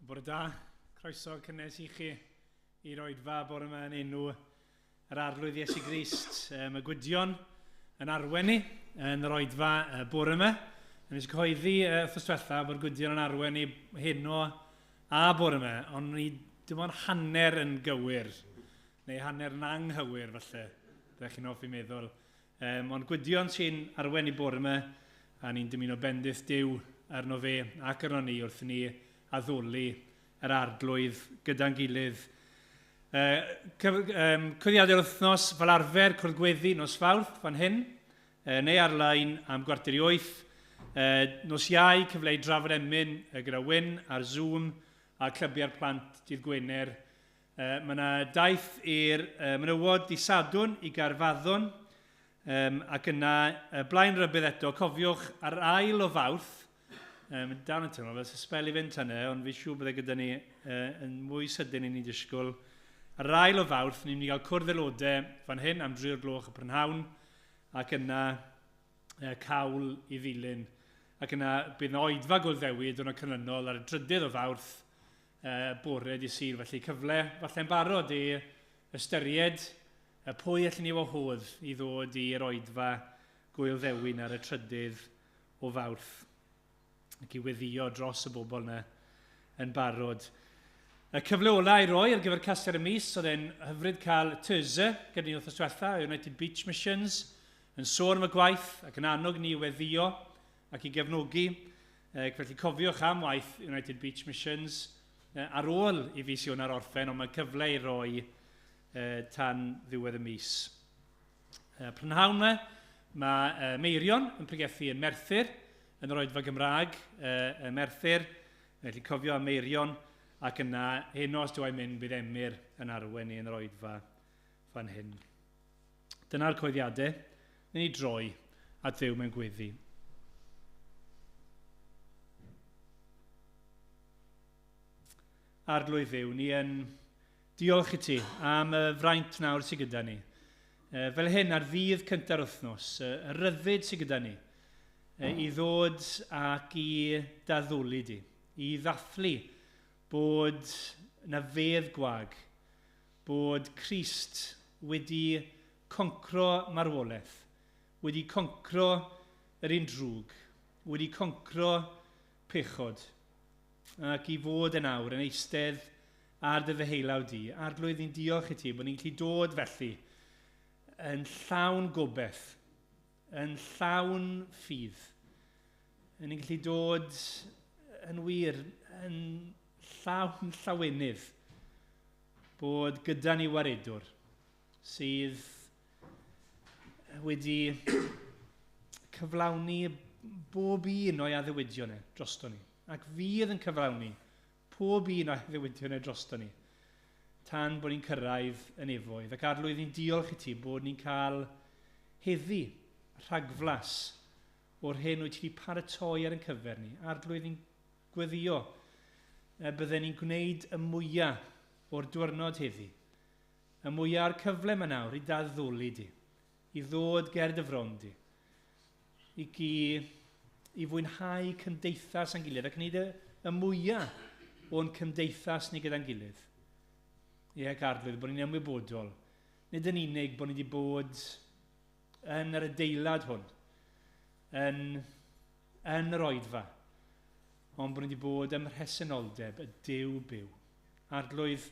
Bore da, croeso cynnes i chi i'r oedfa bore yma yn enw yr Arglwydd Iesu Grist. Mae Gwydion yn arwen ni yn yr oedfa bore yma. Nes i cyhoeddi wythnos diwetha bod Gwydion yn arwen ni heno a bore yma, ond ni dim ond hanner yn gywir, neu hanner yn anghywir falle, byddech chi'n hoffi meddwl. Ond Gwydion sy'n arwen i bore yma, a ni'n dymuno bendith Duw arno fe ac arno ni wrth ni addoli yr Arglwydd gyda'n gilydd. Cwyddiadau'r wythnos, fel arfer, cwrdd gweddi nos Fawrth fan hyn, neu ar-lein am 7:15. Nos Iau, cyfle i drafod emyn gyda Wyn ar Zoom a clybiau'r plant dydd Gwener. Mae yna daith i'r menywod dydd Sadwrn i Gaerfaddon, ac yna blaen rybudd eto, cofiwch ar ail o Fawrth, dal yn teimlo fel sbel i fynd tan e, ond fi'n siŵr bydde gyda ni yn mwy sydyn i ni'n disgwyl. Ar yr ail o Fawrth, ni'n mynd i gael cwrdd aelodau fan hyn am 3 o'r gloch y prynhawn, ac yna cawl i ddilyn. Ac yna bydd yna oedfa Gŵyl Ddewi y diwrnod canlynol ar y 3 o Fawrth, bore dydd Sul. Felly cyfle falle'n barod i ystyried pwy allen ni wahodd i ddod i'r oedfa Gŵyl Ddewin ar y 3 o Fawrth ac i weddïo dros y bobl yna yn barod. Y cyfle ola i roi ar gyfer casgliad y mis, oedd e'n hyfryd cael Terza gyda ni wythnos diwetha, United Beach Missions, yn sôn am y gwaith ac yn annog ni i weddïo ac i gefnogi. Felly cofiwch am waith United Beach Missions ar ôl i fis Ionawr orffen, ond mae cyfle i roi tan ddiwedd y mis. Prynhawn yma, mae Meirion yn pregethu yn Merthyr, yn yr oedfa Gymraeg yn Merthyr. Felly cofio am Meirion, ac yna, heno os dyw e'n mynd, bydd Emyr yn arwen ni yn yr oedfa fan hyn. Dyna'r coeddiadau. Nyn ni droi at Dduw mewn gweddi. Arglwydd Dduw, ni yn diolch i ti am y fraint nawr sydd gyda ni. Fel hyn, ar ddydd cynta'r wythnos, y rhyddid sydd gyda ni i ddod ac i daddoli di, i ddathlu bod na fedd gwag, bod Crist wedi concro marwolaeth, wedi concro yr un drwg, wedi concro pechod, ac i fod yn awr yn eistedd ar dy ddeheulaw di. Arglwydd, ni'n diolch i ti bod ni'n gallu dod felly yn llawn gobeith, yn llawn ffydd. Yn ni'n gallu dod yn wir, yn llawn llawenydd bod gyda ni waredwr sydd wedi cyflawni bob un o'i addewidion e drosto ni. Ac fydd yn cyflawni pob un o'i addewidion e drosto ni tan bod ni'n cyrraedd y nefoedd. Ac Arglwydd, ni'n diolch i ti bod ni'n cael heddi rhagflas o'r hyn wyt ti wedi paratoi ar ein cyfer ni. Arglwydd, ni'n gweddio bydden ni'n gwneud y mwyaf o'r diwrnod heddi, y mwyaf o'r cyfle yma nawr i daddoli di, i ddod ger dy fron di, i fwynhau cymdeithas â'n gilydd, ac wneud y mwyaf o'n cymdeithas ni gyda'n gilydd. Ie, ac Arglwydd, bod ni'n ymwybodol, nid yn unig bod ni wedi bod yn yr adeilad hwn, yn yr oedfa, ond bod ni wedi bod ym mhresenoldeb y Duw byw. Arglwydd,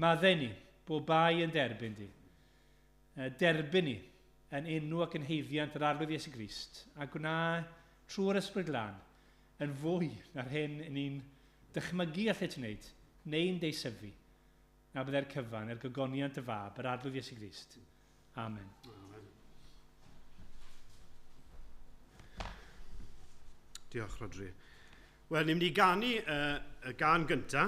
maddau ni, bob bai yn derbyn di. Derbyn ni yn enw ac yn haeddiant yr Arglwydd Iesu Grist, a gwna trwy'r Ysbryd Glân yn fwy na'r hyn ni'n dychmygu allet ti wneud, neu'n deisyfu, na byddai'r cyfan er gogoniant y Fab, yr Arglwydd Iesu Grist. Amen. Amen. Diolch, Rhodri. Wel, ni'n mynd i ganu y gân gynta,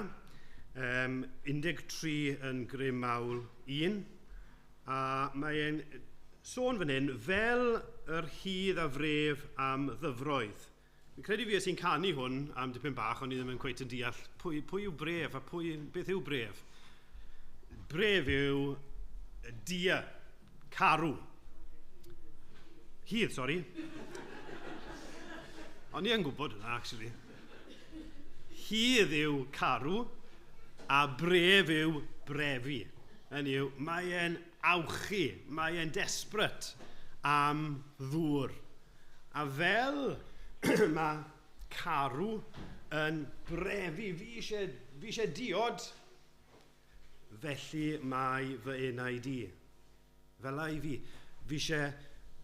13 yn Grym Mawl 1, a mae'n sôn fan hyn fel yr hydd a fref am ddyfroedd. Fi'n credu fi sy'n canu hwn am dipyn bach, ond ni ddim yn cweit yn deall pwy yw bref a beth yw bref. Bref yw dia, carw. Hydd, sori. O'n i yn gwybod hwnna, actually. Hydd yw carw a bref yw brefu. Hynny yw, mae e'n awchu, mae e'n desperate am ddŵr. A fel mae carw yn brefu, fi eisiau diod, felly mae fy enaid i. Fel i fi eisiau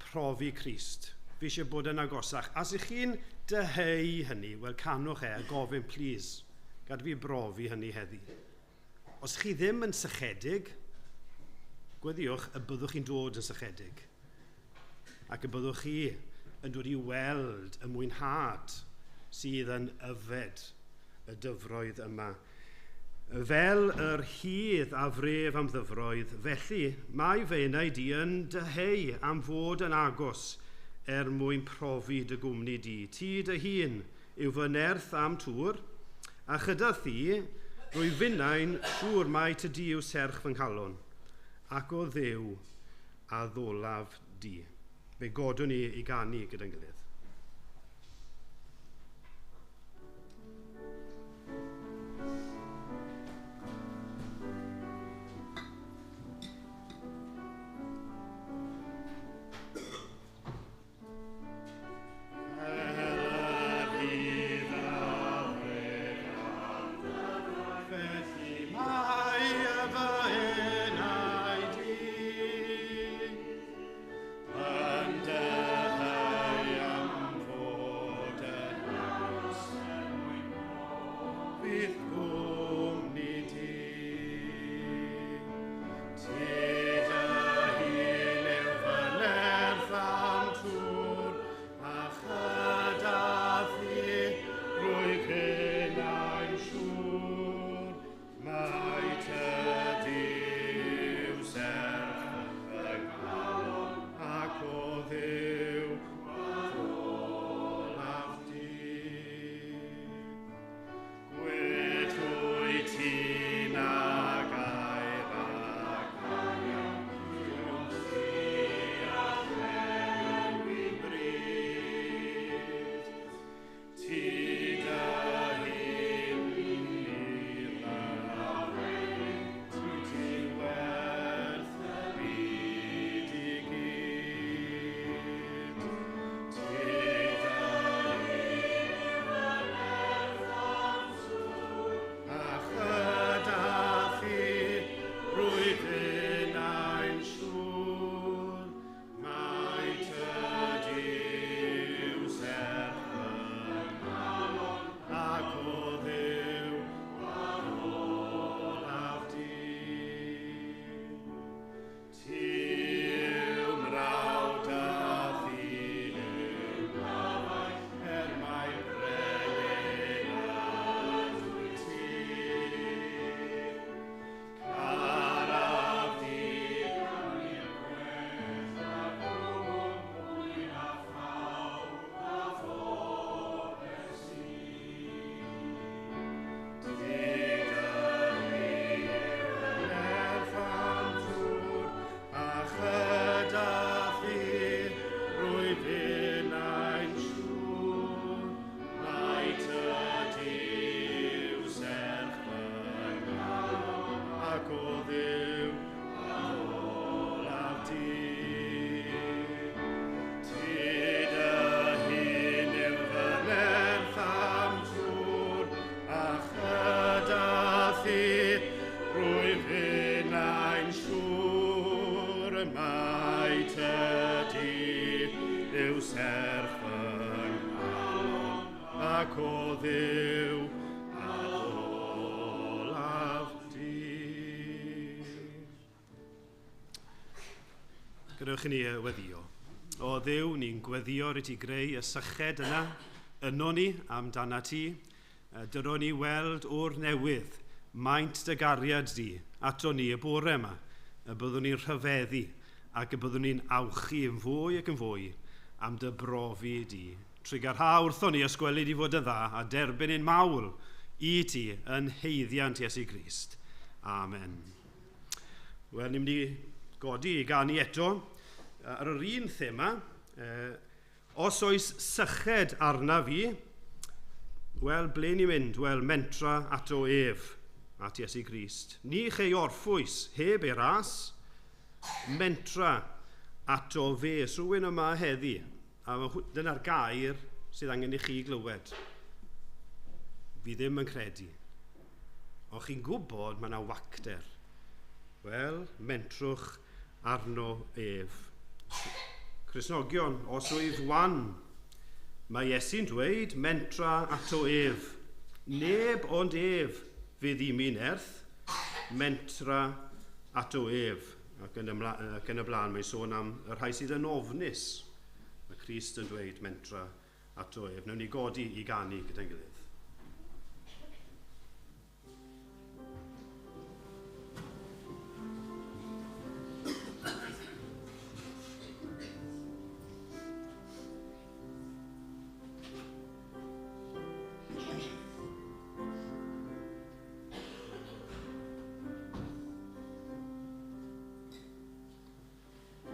profi Crist. Fi eisiau bod yn agosach. A os ych chi'n dyheu hynny, wel canwch e a gofyn, please, gad fi brofi hynny heddi. Os chi ddim yn sychedig, gweddiwch y byddwch chi'n dod yn sychedig. Ac y byddwch chi yn dod i weld y mwynhad sydd yn yfed y dyfroedd yma. Fel yr hydd a fref am ddyfroedd, felly mae fy enaid i yn dyheu am fod yn agos er mwyn profi dy gwmni di. Ti dy hun yw fy nerth am tŵr, a chyda thi rwy finnau'n siŵr mai ty di yw serch fy nghalon, ac o Dduw a ddolaf di. Fe godwn ni i ganu gyda'n gilydd. Gadewch i ni weddio. O Dduw, ni'n gweddio i ti greu y syched yna, yno ni amdana ti. Dyro ni weld o'r newydd, maint dy gariad di, ato ni y bore yma, y byddwn ni'n rhyfeddu ac y byddwn ni'n awchu yn fwy ac yn fwy am dy brofi di. Trugarha wrthon ni ysgwelyd i fod yn dda a derbyn ein mawl i ti yn haeddiant Iesu Grist. Amen. Wel, ni'n mynd i godi i ganu eto ar yr un thema. Os oes syched arna fi, Wel, ble ni'n mynd? Wel, mentra ato ef, at Iesu Grist. Ni chei orffwys heb ei ras, mentra ato fe. Os rhywun yma heddi, a dyna'r gair sydd angen i chi glywed. Fi ddim yn credu. Ond chi'n gwybod mae yna wacter. Wel, mentrwch arno ef. Cristnogion, os wyf wan, mae Iesu'n dweud mentra ato ef. Neb ond ef fydd i mi nerth, mentra ato ef. Ac yn y blaen mae'n sôn am y rhai sydd yn ofnus. Mae Crist yn dweud mentra ato ef. Wnawn ni godi i ganu gyda'n gilydd.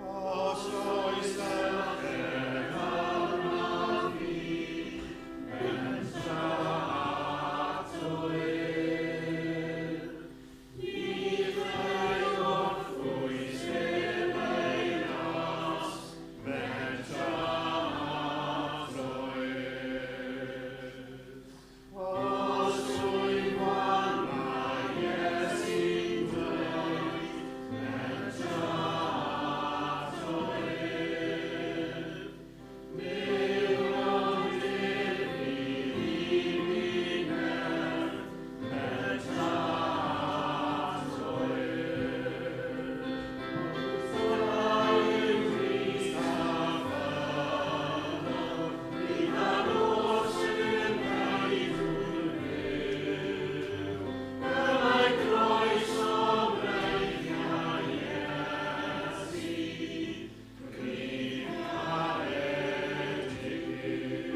Os oes elfen arnaf fi, mentra ato ef. Ni chei orffwys heb ei ras, mentra ato ef. Os wyf wan, mae Iesu'n dweud, mentra ato ef. Nuw ond ef fydd i mi nerth, mentra ato ef. Da yw Crist a ffyddlon, gyda'n oll sy'n meddwl fyw. Y mae croeso breichiau Iesu, grug caredig yw.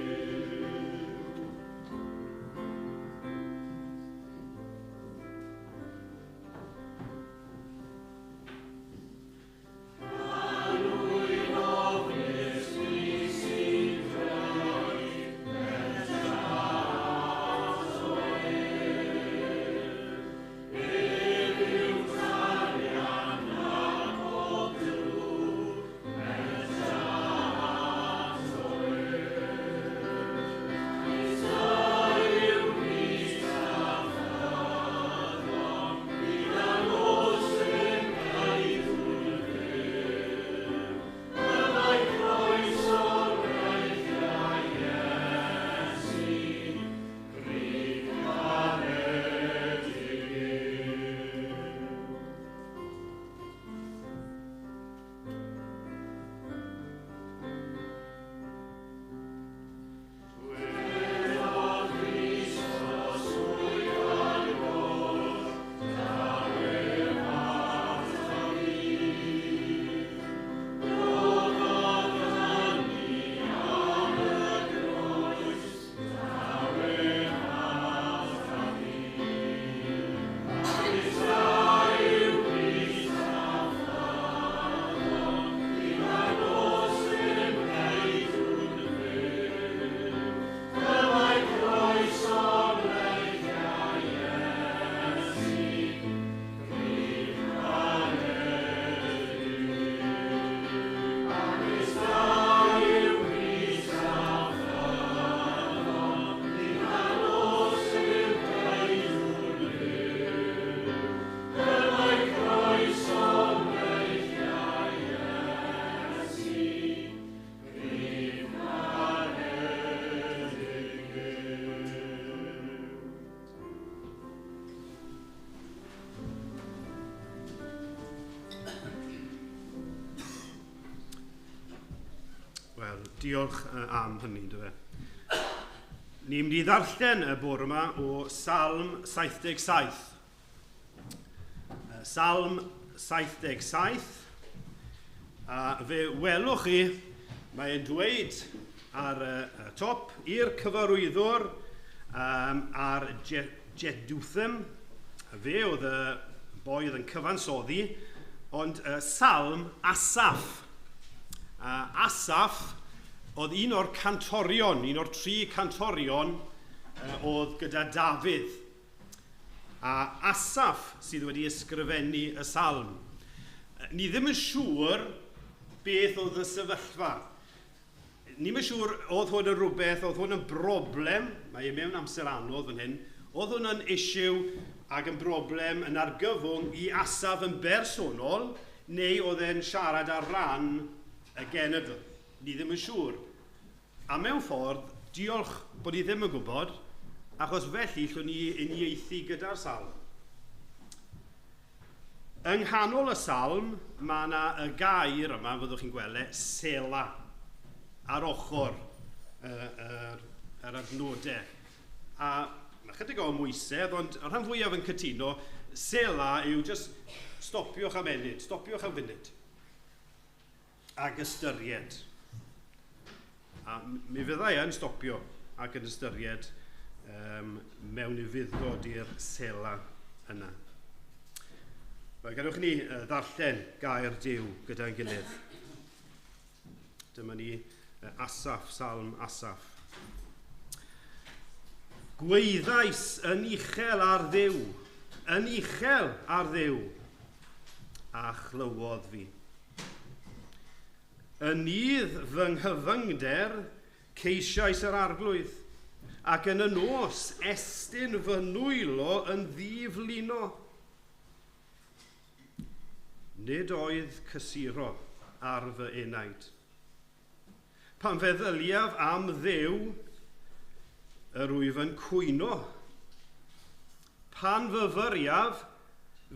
Pan wyf ofnus fi sy'n dweud, mentra ato ef. Ef yw tarian a pob drwg, mentra ato ef. Da yw Crist a ffyddlon, gyda'n oll sy'n meddwl fyw. Y mae croeso breichiau Iesu, grug caredig yw. Dwedodd Crist os wyf ar goll, daw ef ata fi. Rhoddodd hynny am y groes, daw ef ata fi. Da yw Crist a ffyddlon, gyda'n oll sy'n meddwl fyw. Y mae croeso breichiau Iesu, grug caredig yw. Da yw Crist a ffyddlon, gyda'n oll sy'n meddwl fyw. Y mae croeso breichiau Iesu, grug caredig yw. Wel, diolch am hynny, yndyfe. Ni'n mynd i ddarllen y bore yma o Salm 77. Salm 77. A fe welwch chi, mae'n dweud ar y top i'r cyfarwyddwr ar Jeduthun. Fe oedd y boi oedd yn cyfansoddi, ond Salm Asaph. Asaph oedd un o'r cantorion, un o'r tri cantorion oedd gyda Dafydd. A Asaph sydd wedi ysgrifennu y salm. Ni ddim yn siŵr beth oedd y sefyllfa. Ni'm yn siŵr oedd hwn yn rhywbeth, oedd hwn yn broblem, mae e mewn amser anodd fan hyn, oedd hwn yn issue ac yn broblem yn argyfwng i Asaph yn bersonol, neu oedd e'n siarad ar ran y genedl. Ni ddim yn siŵr. A mewn ffordd, diolch bod ni ddim yn gwybod, achos felly llwn ni uniaethu gyda'r salm. Yng nghanol y salm, mae yna y gair yma, fyddwch chi'n gweld e, sela, ar ochr yr adnodau. A mae chydig o amwysedd, ond y rhan fwyaf yn cytuno, sela yw just stopiwch am ennyd, stopiwch am funud, ac ystyried. A mi fyddai yn stopio ac yn ystyried mewn ufuddod i'r sela yna. Wel, gadewch ni ddarllen gair Duw gyda'n gilydd. Dyma ni Asaph, Salm Asaph. Gwaeddais yn uchel ar Dduw, yn uchel ar Dduw, a chlywodd fi. Yn nydd fy nghyfyngder, ceisiais yr arglwydd, ac yn y nos estyn fy nwylo yn ddiflino. Nid oedd cysuro ar fy enaid. Pan feddyliaf am Dduw, yr wyf yn cwyno. Pan fyfyriaf,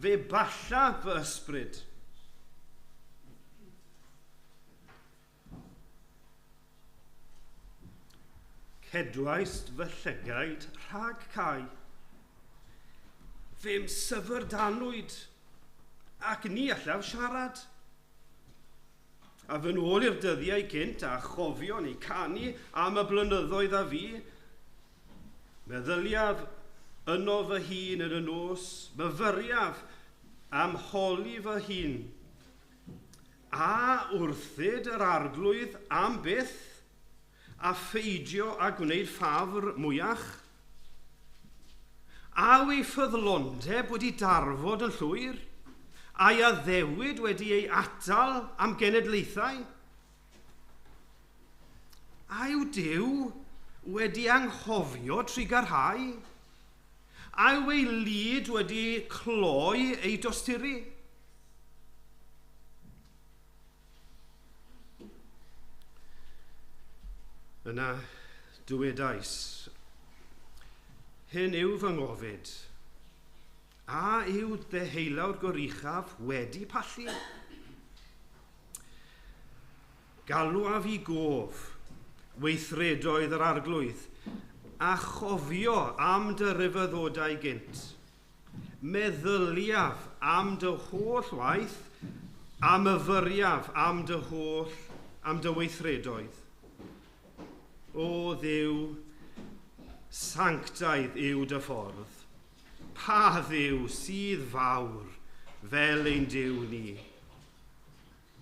fe balla fy ysbryd. Cedwaist fy llygaid rhag cau. Fe'm syfrdanwyd, ac ni allaf siarad. A fy nôl i'r dyddiau gynt a chofio neu canu am y blynyddoedd a fi, meddyliaf yno fy hun yn y nos, myfyriaf am holi fy hun. A wrthyd yr arglwydd am byth, a pheidio a gwneud ffafr mwyach? A yw ei ffyddlondeb wedi darfod yn llwyr? A'i addewid wedi ei atal am genedlaethau? A yw Duw wedi anghofio trugarhau? A yw ei lid wedi cloi ei dosturi? Yna dywedais, hyn yw fy ngofid. A yw deheulawr goruchaf wedi pallu? Galwaf i gof weithredoedd yr arglwydd, a chofio am dy ryfeddodau gynt. Meddyliaf am dy holl waith, a myfyriaf am dy holl, am dy weithredoedd. O Dduw, sanctaidd yw dy ffordd. Pa Dduw sydd fawr fel ein Duw ni?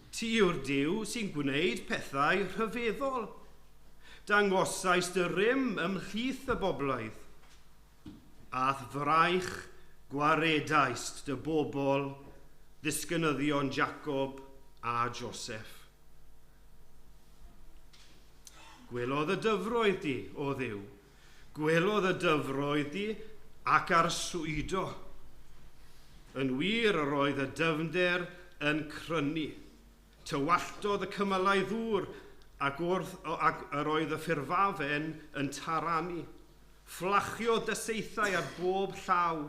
Ti yw'r Duw sy'n gwneud pethau rhyfeddol. Dangosais dy rym ymhlith y bobloedd. A'th fraich gwaredaist dy bobl, ddisgynyddion Jacob a Joseph. Gwelodd y dyfroedd di, o Dduw. Gwelodd y dyfroedd di ac arswydo. Yn wir yr oedd y dyfnder yn crynu. Tywalltodd y cymylau ddŵr ac yr oedd y ffurfafen yn taranu. Fflachiodd dyseithau ar bob llaw.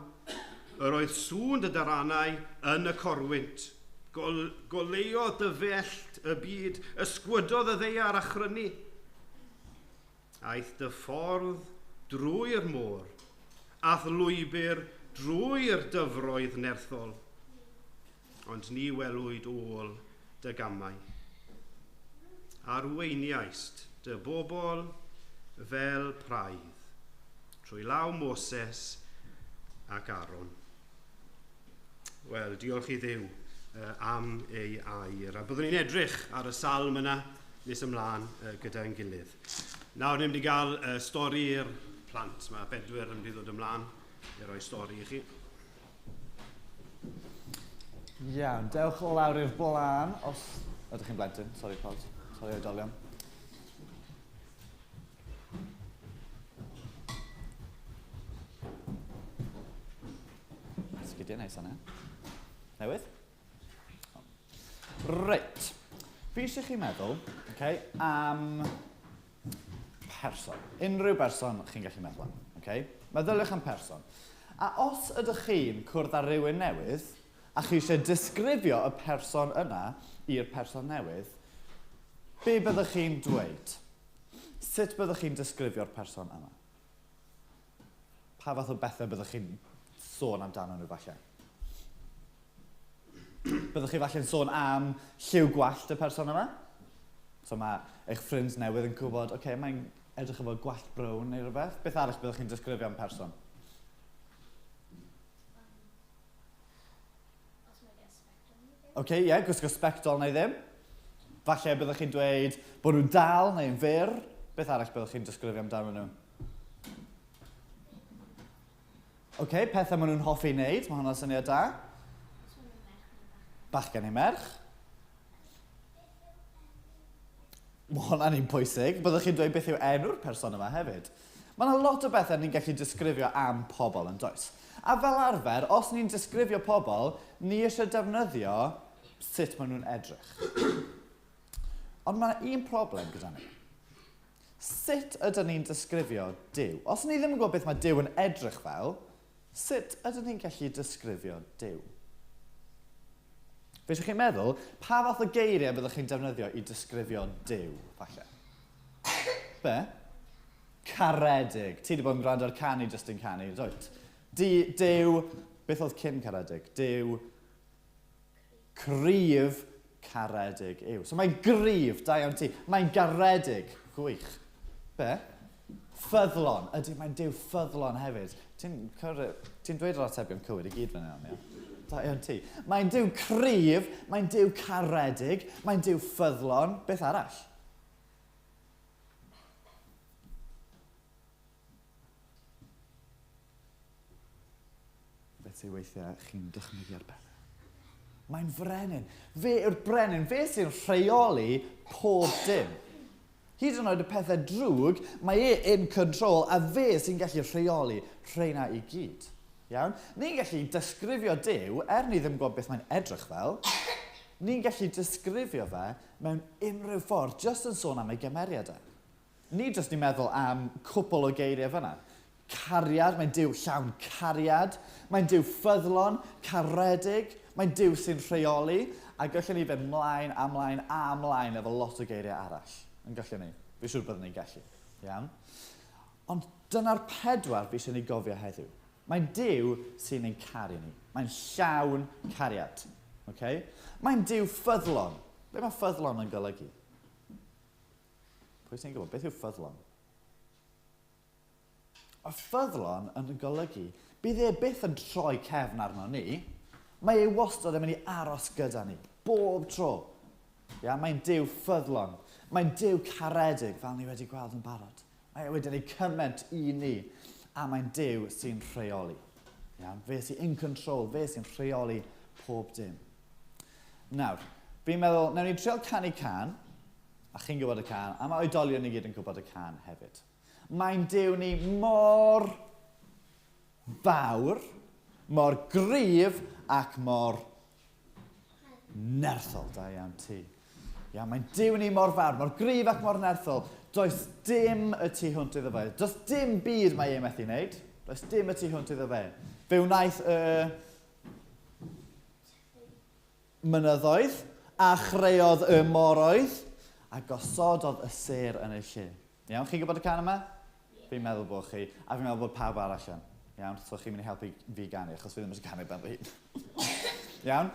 Yr oedd sŵn dy daranau yn y corwynt. Goleuodd dy fellt y byd, ysgwydodd y ddaear a chrynu. Aeth dy ffordd drwy'r môr, a'th lwybr drwy'r dyfroedd nerthol. Ond ni welwyd ôl dy gamau. Arweiniaist dy bobl fel praidd, trwy law Moses ac Aaron. Wel, diolch i Dduw am ei air. A byddwn ni'n edrych ar y salm yna nes ymlaen gyda'n gilydd. Nawr ni'n mynd i gael stori'r plant. Mae Bedwyr yn mynd i ddod ymlaen i roi stori i chi. Iawn, dewch o lawr i'r blaen os ydych chi'n blentyn. Sori plant, sori oedolion. Sgidiau neis yna. Newydd? Reit. Fi eisiau chi meddwl, okay, am person. Unrhyw berson chi'n gallu meddwl am. Okay? Meddyliwch am person. A os ydych chi'n cwrdd â rhywun newydd, a chi eisiau disgrifio y person yna i'r person newydd, be byddwch chi'n dweud? Sut byddwch chi'n disgrifio'r person yma? Pa fath o bethau byddwch chi'n sôn amdano nhw falle? Byddwch chi falle'n sôn am lliw gwallt y person yma? So mae eich ffrind newydd yn gwybod, oce, okay, mae'n edrych efo gwallt brown neu rhywbeth. Beth arall byddwch chi'n disgrifio am person? Oce, okay, ie, yeah, gwisgo sbectol neu ddim. Falle byddwch chi'n dweud bod nhw'n dal neu'n fyr. Beth arall byddwch chi'n disgrifio amdano nhw? Oce, okay, pethau maen nhw'n hoffi wneud, mae hwnna'n syniad da. Bachgen neu merch. Mae hwnna'n un pwysig. Byddwch chi'n dweud beth yw enw'r person yma hefyd. Mae yna lot o bethau ni'n gallu disgrifio am pobl yn does. A fel arfer, os ni'n disgrifio pobl, ni eisiau defnyddio sut maen nhw'n edrych. Ond mae yna un problem gyda ni. Sut ydyn ni'n disgrifio Duw? Os ni ddim yn gwybod beth mae Duw yn edrych fel, sut ydyn ni'n gallu disgrifio Duw? Fe eisiau chi'n meddwl, pa fath o geiriau byddwch chi'n defnyddio i disgrifio Duw, falle? Be? Caredig. Ti wedi bod yn gwrando ar canu jyst yn canu, dwyt? Duw, beth oedd cyn caredig? Duw cryf caredig yw. So mae'n gryf, da iawn ti. Mae'n garedig, gwych. Be? Ffyddlon. Ydy, mae'n Duw ffyddlon hefyd. Ti'n ti dweud yr atebion cywir i gyd fan hyn, ia? Da iawn ti. Mae'n Duw cryf, mae'n Duw caredig, mae'n Duw ffyddlon. Beth arall? Beth sy'n weithiau chi'n dychmygu ar bethau? Mae'n frenin. Fe yw'r brenin. Fe sy'n rheoli pob dim. Hyd yn oed y pethau drwg, mae e in control a fe sy'n gallu rheoli rheina i gyd. Iawn? Ni'n gallu disgrifio Duw, er ni ddim gwybod beth mae'n edrych fel, ni'n gallu disgrifio fe mewn unrhyw ffordd, jyst yn sôn am ei gymeriad e. Ni jyst ni'n meddwl am cwpl o geiriau fyna. Cariad, mae'n Duw llawn cariad, mae'n Duw ffyddlon, caredig, mae'n Duw sy'n rheoli, a gallwn ni fynd mlaen a mlaen a mlaen efo lot o geiriau arall. Yn gallwn ni? Fi'n siŵr byddwn ni'n gallu. Iawn? Ond dyna'r pedwar fi eisiau ni gofio heddiw. Mae'n Duw sy'n ein caru ni. Mae'n llawn cariad. Okay? Mae'n Duw ffyddlon. Be mae ffyddlon yn golygu? Pwy sy'n gwybod? Beth yw ffyddlon? Y ffyddlon yn golygu bydd e byth yn troi cefn arno ni. Mae e wastad yn mynd i aros gyda ni, bob tro. Ia, mae'n Duw ffyddlon. Mae'n Duw caredig, fel ni wedi gweld yn barod. Mae e wedi gwneud cymaint i ni, a mae'n Duw sy'n rheoli. Iawn, fe sy'n in control, fe sy'n rheoli pob dim. Nawr, fi'n meddwl, nawn ni trial canu cân, a chi'n gwybod y cân, a mae oedolion i gyd yn gwybod y cân hefyd. Mae'n Duw ni mor fawr, mor gryf ac mor nerthol. Da iawn ti. Ia, mae'n Duw ni mor fawr, mor gryf ac mor nerthol. Does dim y tu hwnt iddo fe. Does dim byd mae e methu wneud. Does dim y tu hwnt iddo fe. Fe wnaeth y mynyddoedd, a chreodd y moroedd, a gosododd y sêr yn ei lle. Iawn, chi'n gwybod y cân yma? Fi'n meddwl bod chi, a fi'n meddwl bod pawb arall yn. Iawn, so chi'n mynd i helpu fi ganu, achos fi ddim eisiau canu ben fy hun. Iawn?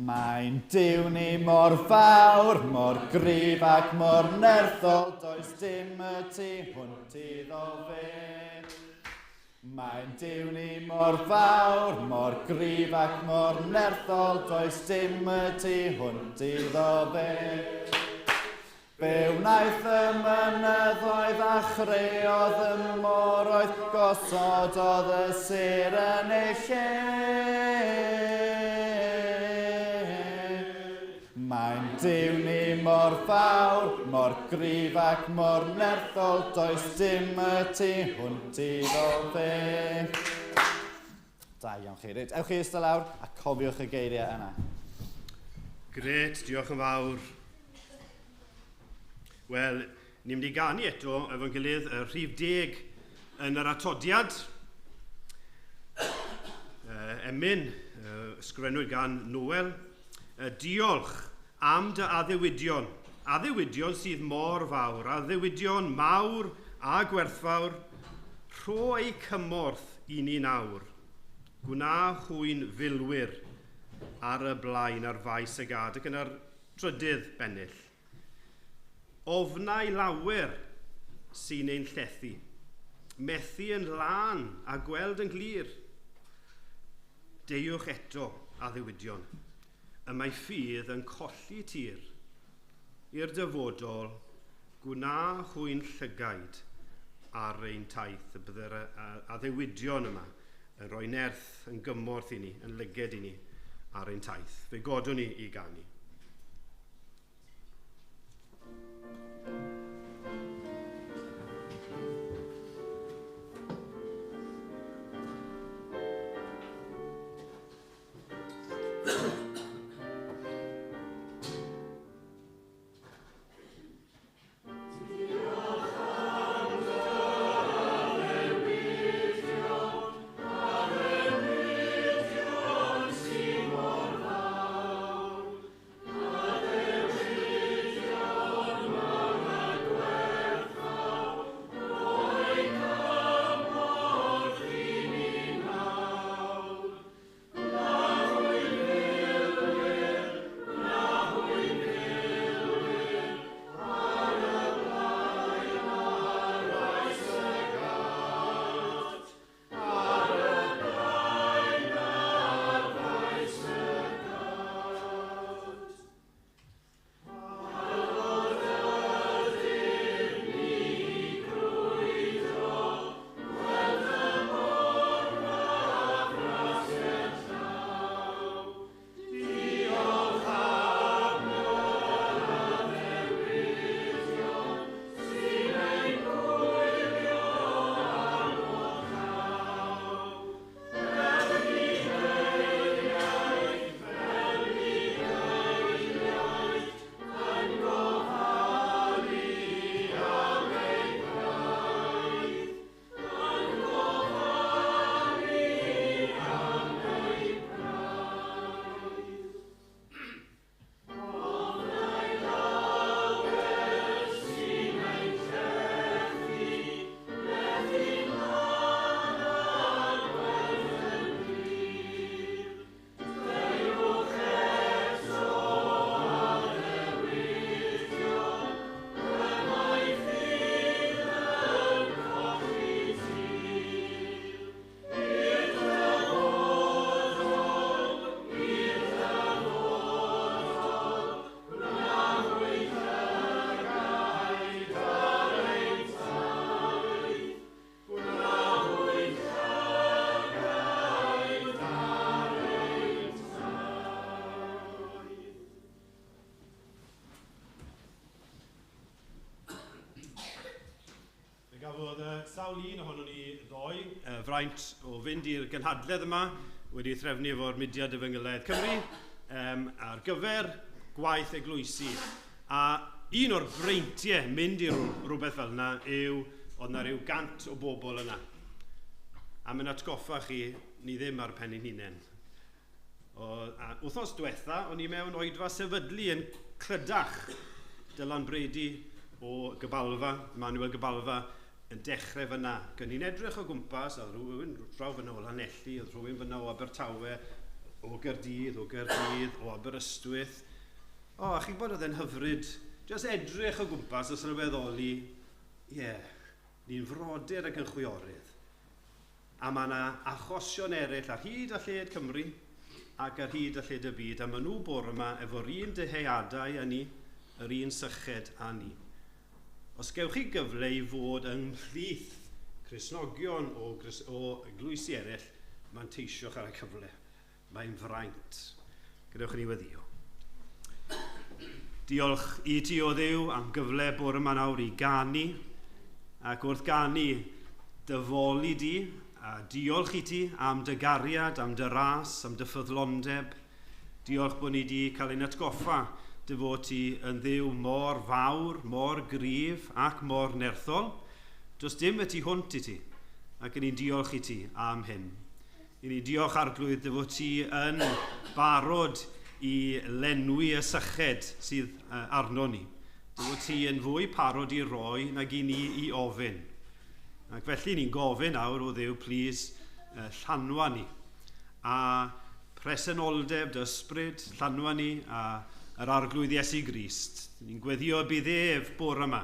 Mae'n Duw ni mor fawr, mor gryf ac mor nerthol, does dim y tu hwnt iddo fe. Mae'n Duw ni mor fawr, mor gryf ac mor nerthol, does dim y tu hwnt iddo fe. Fe wnaeth y mynyddoedd a chreodd y moroedd, gosododd y sêr yn ei lle. Mae'n Duw ni mor fawr, mor gryf ac mor nerthol, does dim y tu hwnt iddo fe. Da iawn chi. Reit, ewch chi eistedd lawr a cofiwch y geiriau yna. Grêt, diolch yn fawr. Wel, ni'n mynd i ganu eto efo'n gilydd y rhif 10 yn yr atodiad. Emyn, ysgrifennwyd gan Noel. Diolch am dy addewidion. Addewidion sydd mor fawr, addewidion mawr a gwerthfawr. Rho eu cymorth i ni nawr. Gwna hwy'n filwyr ar y blaen ar faes y gad ac yn yr trydydd bennill. Ofnau lawer sy'n ein llethu, methu yn lân a gweld yn glir. Deuwch eto addewidion, y mae ffydd yn colli tir. I'r dyfodol, gwna hwy'n llygaid ar ein taith, y bydde'r addewidion yma yn rhoi nerth yn gymorth i ni, yn lyged i ni ar ein taith. Fe godwn ni i ganu. Sawl un ohonon ni ddoe, fraint o fynd i'r gynhadledd yma, wedi threfnu efo'r Mudiad Efengylaidd Cymru, ar gyfer gwaith eglwysi. A un o'r breintiau mynd i rhywbeth fel yna yw, oedd yna rhyw 100 o bobl yna. A mae'n atgoffa chi, ni ddim ar pen ein hunain. A wythnos diwetha, o'n i mewn oedfa sefydlu yn Clydach, Dylan Brady o Gybalfa, Manuel Gybalfa, yn dechrau fyna. Gan ni'n edrych o gwmpas, a rhywun draw fyna o Lanelli, oedd rhywun fyna o Abertawe, o Gaerdydd, o Aberystwyth. O, a chi'n gwybod oedd e'n hyfryd, jyst edrych o gwmpas a sylweddoli, ie, ni'n frodyr ac yn chwiorydd. A mae yna achosion eraill ar hyd a lled Cymru ac ar hyd a lled y byd, a maen nhw bore yma efo'r un dyheadau â ni, yr un syched â ni. Os gewch chi gyfle i fod ymhlith Cristnogion o eglwysi eraill, manteisiwch ar y cyfle. Mae'n fraint. Gadewch i ni weddïo. Diolch i ti, o Dduw, am gyfle bore yma nawr i ganu, ac wrth ganu dy foli di, a diolch i ti am dy gariad, am dy ras, am dy ffyddlondeb. Diolch bod ni wedi cael ein atgoffa dy fod ti yn Dduw mor fawr, mor gryf ac mor nerthol. Does dim y tu hwnt i ti, ac ni'n diolch i ti am hyn. I ni diolch, Arglwydd, dy fod ti yn barod i lenwi y syched sydd arno ni. Dy fod ti yn fwy parod i roi nag i ni i ofyn. Ac felly ni'n gofyn nawr, o Dduw, plis llanwa ni. A presenoldeb dy ysbryd, llanwa ni a yr Arglwydd Iesu Grist. Ni'n gweddio y bydd ef bore yma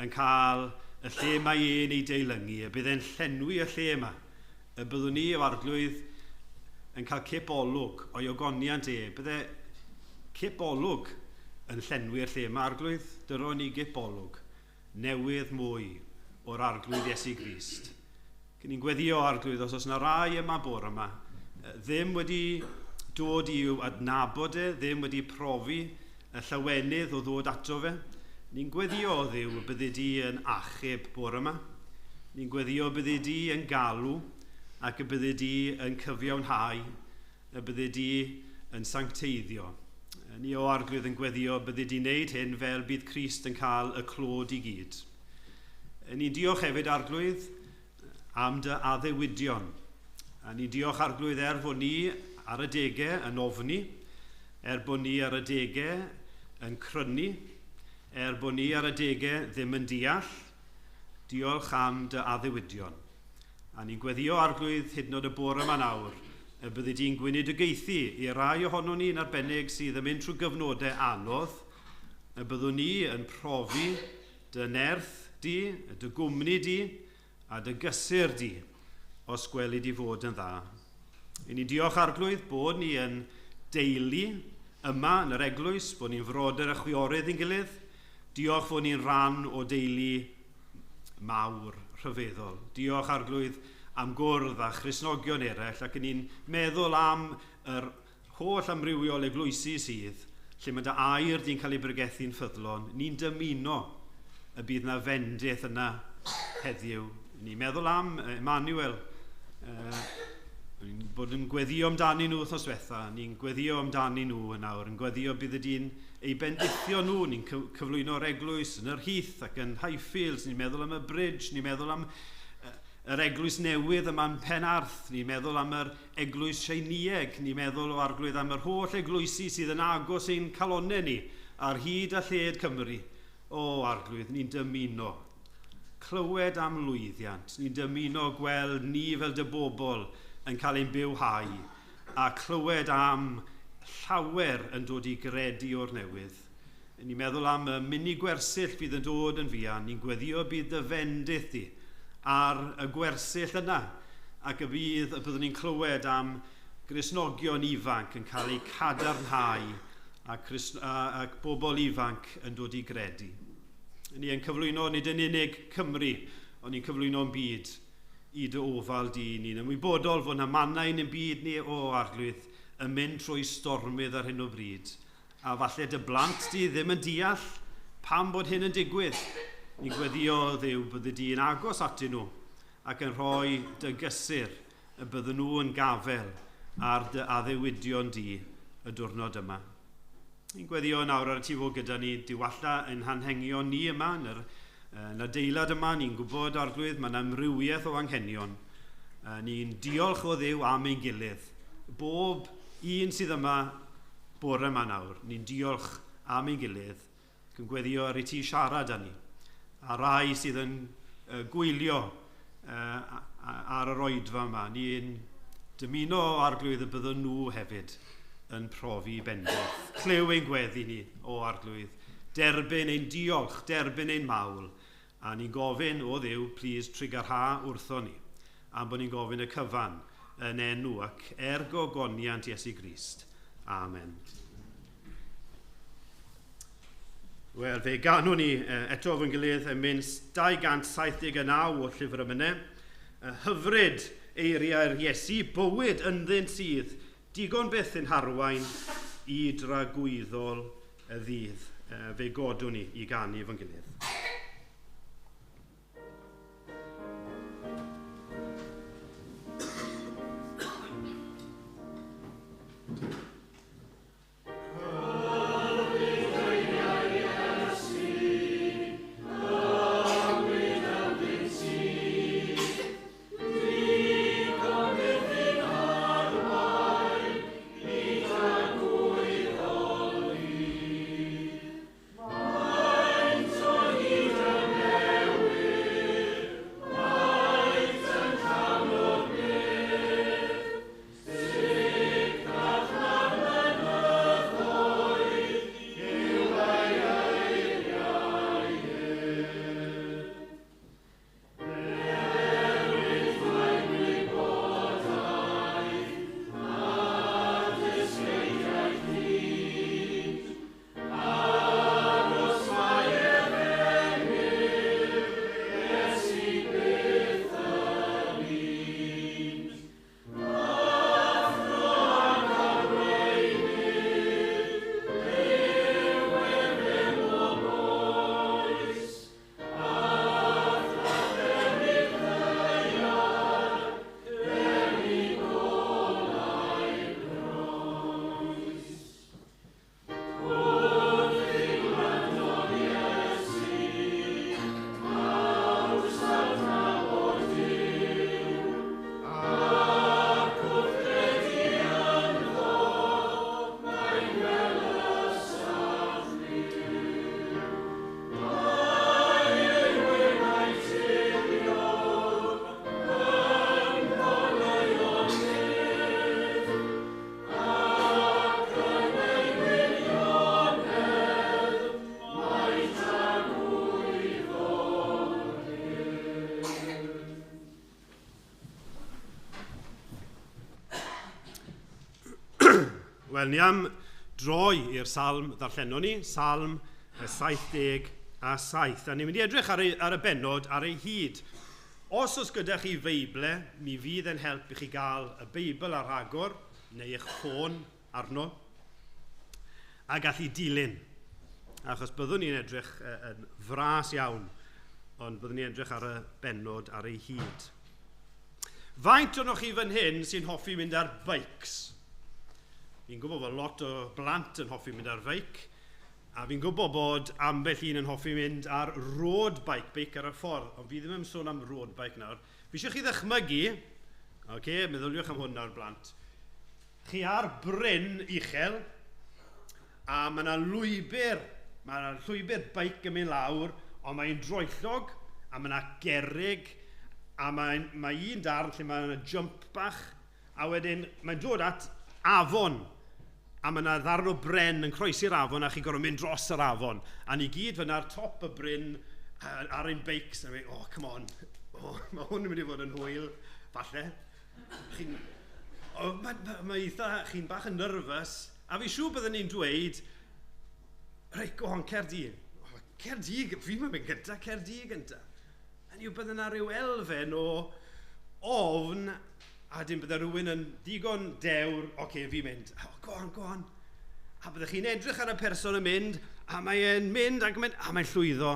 yn cael y lle mae e'n ei deilyngu, y bydd e'n llenwi y lle yma. Y byddwn ni, o Arglwydd, yn cael cip olwg o'i ogoniant e. Bydde cip olwg yn llenwi'r lle yma, Arglwydd, dyro ni gip olwg newydd mwy o'r Arglwydd Iesu Grist. Cyn ni'n gweddio, Arglwydd, os oes yna rai yma bore yma, ddim wedi dod i'w adnabod e, ddim wedi profi y llawenydd o ddod ato fe, ni'n gweddio, o Dduw, y byddi di yn achub bore yma. Ni'n gweddio y byddi di yn galw ac y byddi di yn cyfiawnhau, y byddi di yn sancteiddio. Ni, o Arglwydd, yn gweddio byddi di wneud hyn fel bydd Crist yn cael y clod i gyd. Ni'n diolch hefyd, Arglwydd, am dy addewidion. A ni'n diolch, Arglwydd, er fod ni ar adegau yn ofni, er bod ni ar adegau yn crynu, er bod ni ar adegau ddim yn deall, diolch am dy addewidion. A ni'n gweddio, Arglwydd, hyd yn oed y bore yma nawr, y byddi di'n gweinidogaethu i rai ohonon ni yn arbennig sydd yn mynd trwy gyfnodau anodd, y byddwn ni yn profi dy nerth di, dy gwmni di, a dy gysur di, os gweli di fod yn dda. I ni diolch, Arglwydd, bod ni yn deulu yma yn yr eglwys, bod ni'n frodyr a chwiorydd i'n gilydd. Diolch fod ni'n rhan o deulu mawr rhyfeddol. Diolch, Arglwydd, am gwrdd â Christnogion eraill, ac ni'n meddwl am yr holl amrywiol eglwysi sydd, lle mae dy air di'n cael ei bregethu'n ffyddlon. Ni'n dymuno y bydd na fendith yna heddiw. Ni'n meddwl am Emmanuel, ni'n bod yn gweddio amdani nhw wythnos diwetha, ni'n gweddio amdani nhw yn awr, yn gweddio bydd y dyn ei bendithio nhw, ni'n cyflwyno'r eglwys yn yr Heath ac yn Highfields, ni'n meddwl am y Bridge, ni'n meddwl am yr eglwys newydd yma yn Penarth, ni'n meddwl am yr eglwys Seinïeg, ni'n meddwl, o Arglwydd, am yr holl eglwysi sydd yn agos ein calonnau ni ar hyd a lled Cymru. O Arglwydd, ni'n dymuno clywed am lwyddiant, ni'n dymuno gweld ni fel dy bobl yn cael ein bywhau a clywed am llawer yn dod i gredu o'r newydd. Ni'n meddwl am y mini gwersyll fydd yn dod yn fuan, ni'n gweddio bydd dy fendith di ar y gwersyll yna, ac y byddwn ni'n clywed am Gristnogion ifanc yn cael eu cadarnhau ac bobl ifanc yn dod i gredu. Ni yn cyflwyno nid yn unig Cymru, ond ni'n cyflwyno'n byd i dy ofal di. Ni'n ymwybodol fod yna mannau yn ein byd ni, o Arglwydd, yn mynd trwy stormydd ar hyn o bryd. A falle dy blant di ddim yn deall pam bod hyn yn digwydd. Ni'n gweddio, Dduw, byddi di yn agos atyn nhw ac yn rhoi dy gysur y bydden nhw yn gafel ar dy addewidion di y diwrnod yma. Ni'n gweddio nawr ar y ti fod gyda ni, diwalla ein hanghenion ni yma, yn yr adeilad yma, ni'n gwybod, Arglwydd, mae'n amrywiaeth o anghenion. Ni'n diolch, o Dduw, am ein gilydd. Bob un sydd yma bore yma nawr, ni'n diolch am ein gilydd, ac yn gweddio ar i ti siarad â ni. A rai sydd yn gwylio ar yr oedfa yma, ni'n dymuno, Arglwydd, y byddwn nhw hefyd yn profi bendith. Clyw ein gweddi ni, o Arglwydd. Derbyn ein diolch, derbyn ein mawl. A ni'n gofyn, o Dduw, plis trugarha wrtho ni. A bod ni'n gofyn y cyfan yn enw ac er gogoniant Iesu Grist. Amen. Wel, fe ganwn ni eto fo'n gilydd yn mynd 279 o Llyfr Emynau. Hyfryd eiriau'r Iesu, bywyd ynddynt sydd, digon byth yn harwain i dragwyddol y ddydd. Fe godwn ni i ganu fo'n gilydd. Wel, ni am droi i'r salm ddarllenon ni, salm 77. A ni'n mynd i edrych ar y bennod ar ei hyd. Os oes gyda chi Feible, mi fydd yn help i chi gael y Beibl ar agor, neu eich ffôn arno, a gallu dilyn. Achos byddwn ni'n edrych yn fras iawn, ond byddwn ni'n edrych ar y bennod ar ei hyd. Faint ohonoch chi fan hyn sy'n hoffi mynd ar bikes? Fi'n gwybod bod lot o blant yn hoffi mynd ar feic, a fi'n gwybod bod ambell un yn hoffi mynd ar road bike, beic ar y ffordd, ond fi ddim yn sôn am road bike nawr. Fi eisiau chi ddychmygu, okay, meddyliwch am hwn nawr blant, chi ar bryn uchel, a mae yna lwybr, mae yna llwybr beic yn mynd lawr, ond mae'n droellog, a mae yna gerrig, a mae un darn lle mae yna jump bach, a wedyn mae'n dod at afon, a mae yna ddarn o bren yn croesi'r afon a chi gorfod mynd dros yr afon. A ni gyd fyna ar top y bryn ar ein beics, a mi, oh, come on, oh, mae hwn yn mynd i fod yn hwyl, falle. Chi'n mae eitha, chi'n bach yn nervous, a fi siŵr byddwn ni'n dweud, reit, go on, cer di. Oh, cer di, fi'n mynd gynta, cer di gynta. Hynny yw, bydde yna rhyw elfen o ofn, a dim bydde rhywun yn digon dewr, oce, fi'n mynd, oh, go on, go on. A byddech chi'n edrych ar y person yn mynd, a mae'n mynd, ac mynd, a mae'n llwyddo.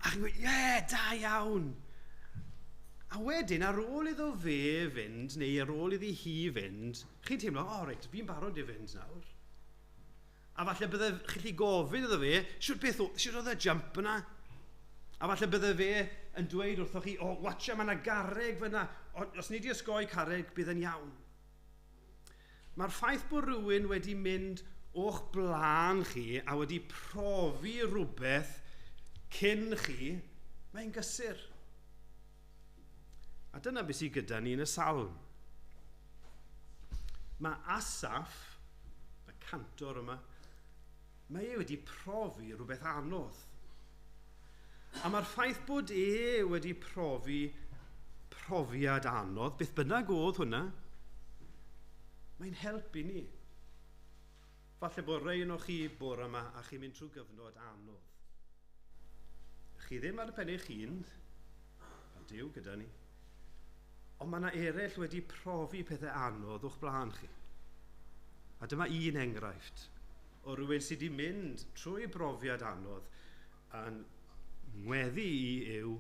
A chi'n gweud, ie, da iawn. A wedyn, ar ôl iddo fe fynd, neu ar ôl iddi hi fynd, chi'n teimlo, o, reit, fi'n barod i fynd nawr. A falle bydde chi'n gallu gofyn iddo fe, shwt oedd y jump yna? A falle bydde fe yn dweud wrthoch chi, o, watcha, mae yna garreg fyna. Os ni di osgoi carreg, bydd yn iawn. Mae'r ffaith bod rhywun wedi mynd o'ch blaen chi a wedi profi rhywbeth cyn chi, mae'n gysur. A dyna beth sydd gyda ni yn y salm. Mae Asaph, y cantor yma, mae e wedi profi rhywbeth anodd. A mae'r ffaith bod e wedi profi profiad anodd, beth bynnag oedd hwnna, mae'n helpu ni. Falle bod rhai ohonoch chi bore yma a chi'n mynd trwy gyfnod anodd. Chi ddim ar y pen eich hun, mae Duw gyda ni, ond mae yna eraill wedi profi pethau anodd o'ch blaen chi. A dyma un enghraifft o rywun sydd wedi mynd trwy brofiad anodd, a'n ngweddi i yw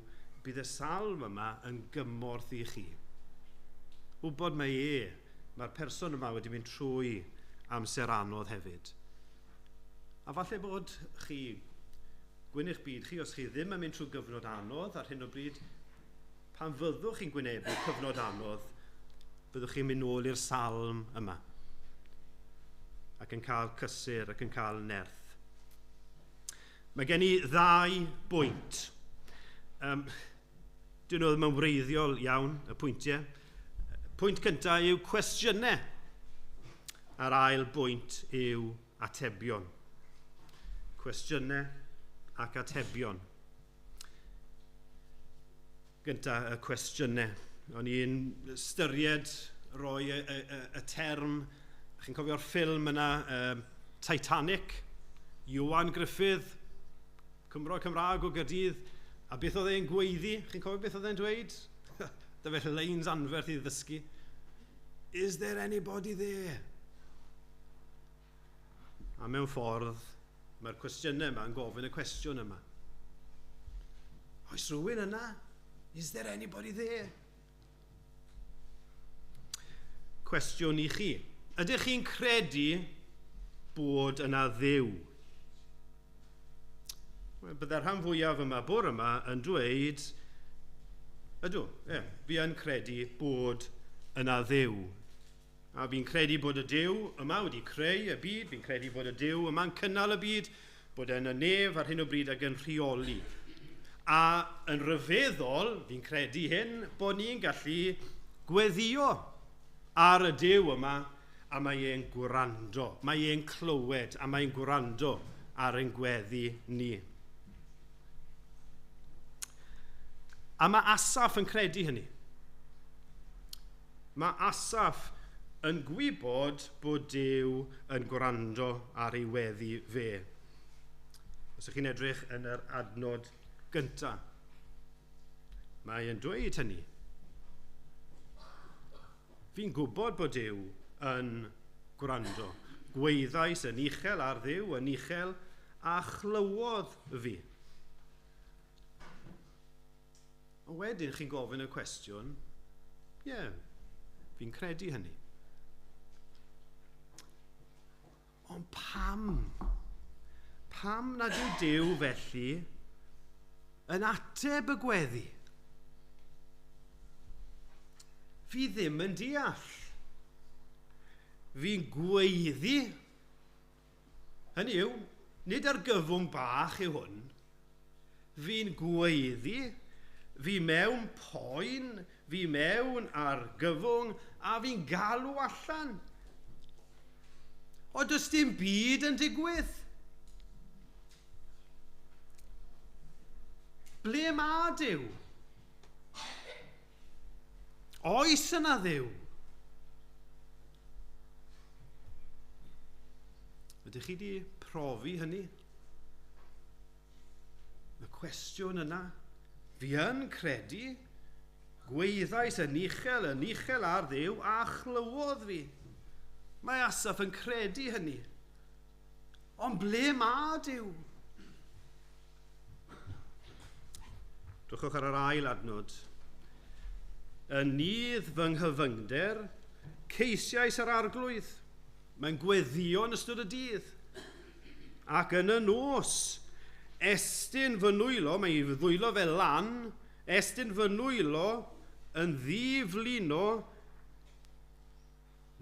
bydd y salm yma yn gymorth i chi. Wybod mae e, mae'r person yma wedi mynd trwy amser anodd hefyd. A falle bod chi, gwyn eich byd chi, os chi ddim yn mynd trwy gyfnod anodd ar hyn o bryd, pan fyddwch chi'n gwynebu cyfnod anodd, byddwch chi'n mynd nôl i'r salm yma ac yn cael cysur ac yn cael nerth. Mae gen i ddau bwynt. Dyn nhw ddim yn wreiddiol iawn, y pwyntiau. Pwynt cyntaf yw cwestiynau. A'r ail bwynt yw atebion. Cwestiynau ac atebion. Gyntaf, y cwestiynau. O'n i'n ystyried roi y term, chi'n cofio'r ffilm yna, Titanic, Ioan Gruffudd, Cymro Cymraeg o Gaerdydd, a beth oedd e'n gweiddi? Chi'n cofio beth oedd e'n dweud? Dyma fe leins anferth i ddysgu. Is there anybody there? A mewn ffordd, mae'r cwestiynau yma yn gofyn y cwestiwn yma. Oes rhywun yna? Is there anybody there? Cwestiwn i chi. Ydych chi'n credu bod yna Dduw? Wel, byddai'r rhan fwyaf yma bore yma yn dweud, ydw, ie, fi yn credu bod yna Dduw. A fi'n credu bod y Duw yma wedi creu y byd, fi'n credu bod y Duw yma'n cynnal y byd, bod e'n y nef ar hyn o bryd ac yn rheoli. A yn rhyfeddol, fi'n credu hyn, bod ni'n gallu gweddio ar y Duw yma, a mae e'n gwrando, mae e'n clywed, a mae'n gwrando ar ein gweddi ni. A mae Asaph yn credu hynny. Mae Asaph yn gwybod bod Duw yn gwrando ar ei weddi fe. Os ydych chi'n edrych yn yr adnod gyntaf, mae e'n dweud hynny. Fi'n gwybod bod Duw yn gwrando. Gweithais yn uchel ar Dduw, yn uchel, a chlywodd fi. Ond wedyn chi'n gofyn y cwestiwn, ie, yeah, fi'n credu hynny. Ond pam? Pam nad yw Duw felly yn ateb y gweddi? Fi ddim yn deall. Fi'n gweiddi. Hynny yw, nid argyfwng bach yw hwn. Fi'n gweiddi, fi mewn poen, fi mewn argyfwng, a fi'n galw allan. Ond does dim byd yn digwydd. Ble mae Duw? Oes yna Dduw? Ydych chi wedi profi hynny? Y cwestiwn yna, fi yn credu, gweithais yn uchel ar Dduw a chlywodd fi. Mae Asaph yn credu hynny. Ond ble mae Duw? Drychwch ar yr ail adnod. Yn nydd fy nghyfyngder, ceisiais yr arglwydd. Mae'n gweddio yn ystod y dydd. Ac yn y nos, estyn fy nwylo, mae ei ddwylo fel lan, estyn fy nwylo yn ddiflino,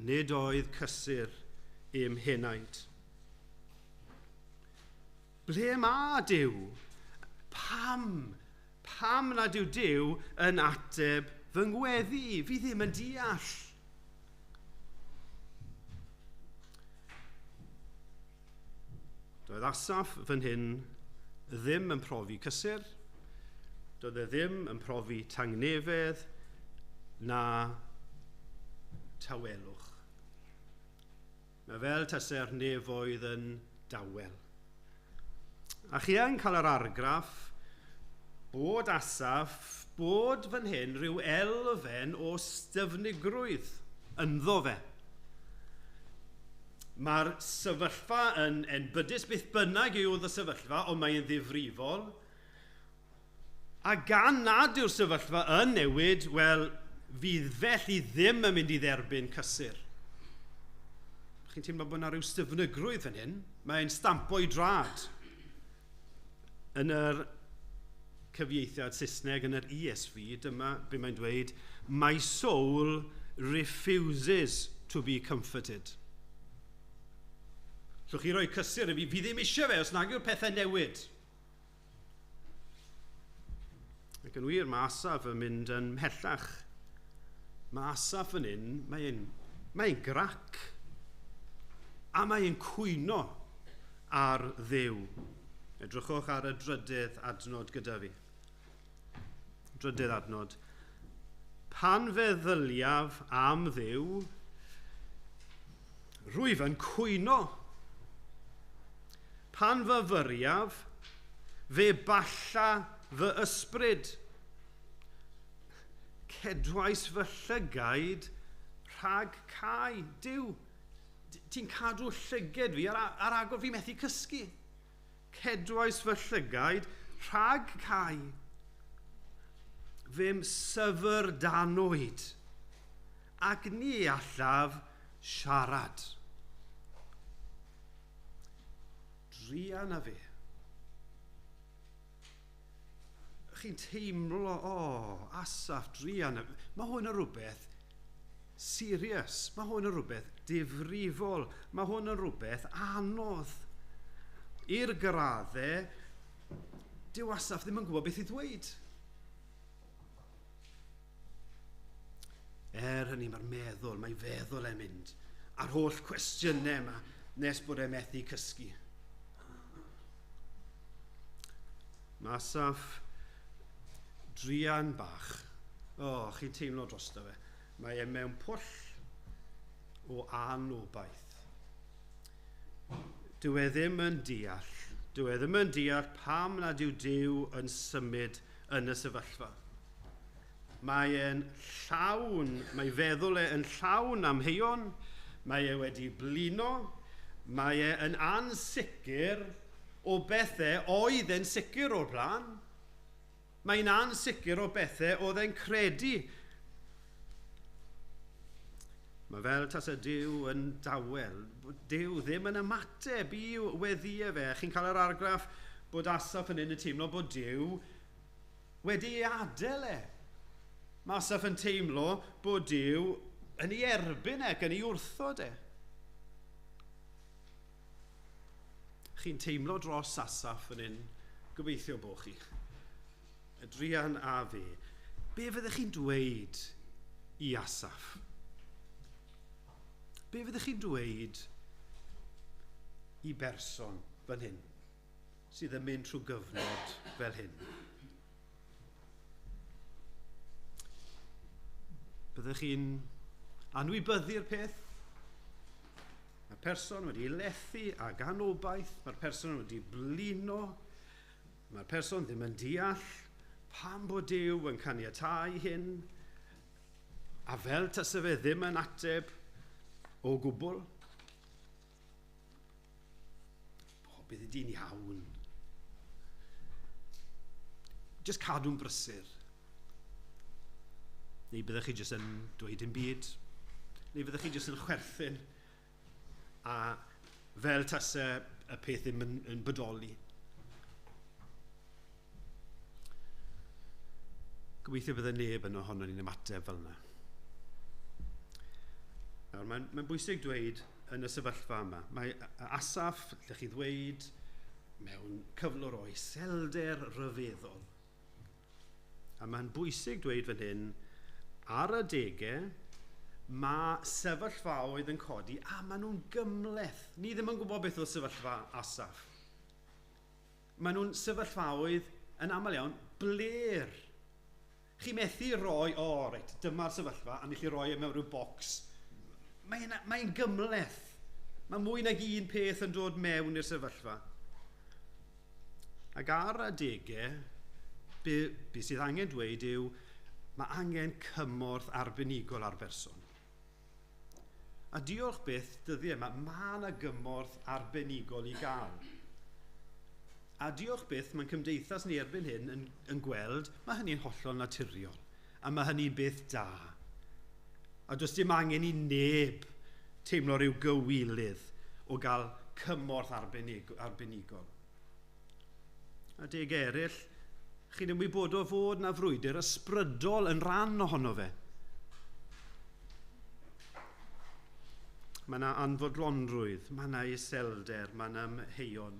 nid oedd cysur i'm henaid. Ble mae Duw? Pam? Pam nad yw Duw yn ateb fy ngweddi? Fi ddim yn deall. Doedd Asaph fan hyn ddim yn profi cysur, doedd e ddim yn profi tangnefedd na tawelwch. Mae fel tase'r nefoedd yn dawel. A chi yn cael yr argraff Bod Asaph, bod fan hyn rhyw elfen o styfnigrwydd ynddo fe. Mae'r sefyllfa yn enbydus, beth bynnag yw y sefyllfa, ond mae'n ddifrifol. A gan nad yw'r sefyllfa yn newid, wel, fydd felly ddim yn mynd i dderbyn cysur. Chi'n teimlo bod yna rhyw styfnigrwydd fan hyn? Mae'n stampo i drad. Yn yr cyfieithiad Saesneg, yn yr ESV, dyma be mae'n dweud, "My soul refuses to be comforted." Llwch chi roi cysur i fi, fi ddim eisiau fe os nag yw'r pethau newid. Ac yn wir, mae Asaph yn mynd yn mhellach. Mae Asaph yn un, mae'n grac. A mae'n cwyno ar Dduw. Edrychwch ar y drydydd adnod gyda fi. Drydydd adnod. "Pan feddyliaf am Dduw, rwyf yn cwyno. Pan fyfyriaf, fe balla fy ysbryd. Cedwais fy llygaid rhag cau. Duw, ti'n cadw llyged fi ar agor, fi methu cysgu. Cedwais fy llygaid rhag cau. Fe'm syfrdanwyd ac ni allaf siarad." Druan â fe. Chi'n teimlo, o, oh, Asaph, druan. Mae hwn yn rhywbeth serious. Mae hwn yn rhywbeth difrifol. Mae hwn yn rhywbeth anodd. I'r graddau, dyw Asaph ddim yn gwybod beth i ddweud. Er hynny, mae'r meddwl, mae feddwl e'n mynd. A'r holl cwestiynau yma, nes bod e'n methu cysgu. Mae Asaph druan bach. O, oh, chi'n teimlo drosto fe. Mae e mewn pwll o anobaith. Dyw e ddim yn deall. Dyw e ddim yn deall pam nad yw Duw yn symud yn y sefyllfa. Mae e'n llawn, mae feddwl e yn llawn amheuon, mae e wedi blino, mae e yn ansicr o bethau oedd e'n sicr o'r blaen. Mae'n ansicr o bethau oedd e'n credu. Mae fel tasa Duw yn dawel. Duw ddim yn ymateb i weddïau fe. Chi'n cael yr argraff bod Asaph yn un yn teimlo bod Duw wedi ei adael e. Mae Asaph yn teimlo bod Duw yn ei erbyn e, ac yn ei wrthod e. Chi'n teimlo dros Asaph yn un, gobeithio bod chi. Y druan â fe. Be fyddech chi'n dweud i Asaph? Be fyddech chi'n dweud i berson fan hyn sydd yn mynd trwy gyfnod fel hyn? Byddech chi'n anwybyddu'r peth? Mae'r person wedi lethu ag anobaith, mae'r person wedi blino, mae'r person ddim yn deall pam bod Duw yn caniatáu hyn, a fel tasa fe ddim yn ateb o gwbl. O, bydd di'n iawn. Just cadw'n brysur. Neu byddech chi jyst yn dweud dim byd. Neu fyddech chi jyst yn chwerthin. A fel tase y peth ddim yn bodoli. Gobeithio bydde neb yn ohono ni'n ymateb fel yna. Nawr, mae'n bwysig dweud yn y sefyllfa yma. Mae Asaph, lle chi ddweud, mewn cyflwr o iselder rhyfeddol. A mae'n bwysig dweud fan hyn, ar adegau, mae sefyllfaoedd yn codi a maen nhw'n gymhleth. Ni ddim yn gwybod beth oedd sefyllfa Asaph. Maen nhw'n sefyllfaoedd yn aml iawn bler. Chi methu roi, o oh, reit, dyma'r sefyllfa, a ni chi roi e mewn rhyw bocs. Mae'n gymhleth. Mae mwy nag un peth yn dod mewn i'r sefyllfa. Ac ar adegau, Be sydd angen dweud yw, mae angen cymorth arbenigol ar berson. A diolch byth, dyddiau yma, mae yna gymorth arbenigol i gael. A diolch byth, mae'n cymdeithas ni erbyn hyn yn gweld, mae hynny'n hollol naturiol. A mae hynny'n beth da. A does dim angen i neb teimlo rhyw gywilydd o gael cymorth arbenigol. A deg eraill, chi'n ymwybodol fod na frwydr ysbrydol yn rhan ohono fe. Mae yna anfodlonrwydd, mae yna iselder, mae yna amheuon.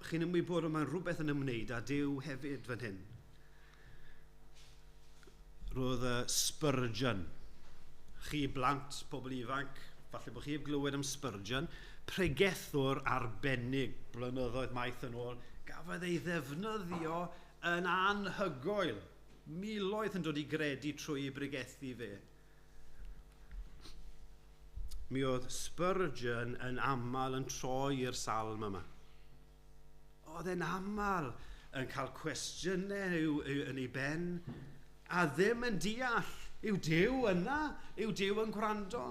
Chi'n ymwybodol mae'n rhywbeth yn ymwneud â Duw hefyd fan hyn. Roedd y Spurgeon. Chi blant, pobl ifanc, falle bod chi heb glywed am Spurgeon, pregethwr arbennig blynyddoedd maith yn ôl, gafodd ei ddefnyddio yn anhygoel. Miloedd yn dod i gredu trwy ei bregethu fe. Mi oedd Spurgeon yn aml yn troi i'r salm yma. Oedd e'n aml yn cael cwestiynau yn ei ben a ddim yn deall. Yw Duw yna? Yw Duw yn gwrando?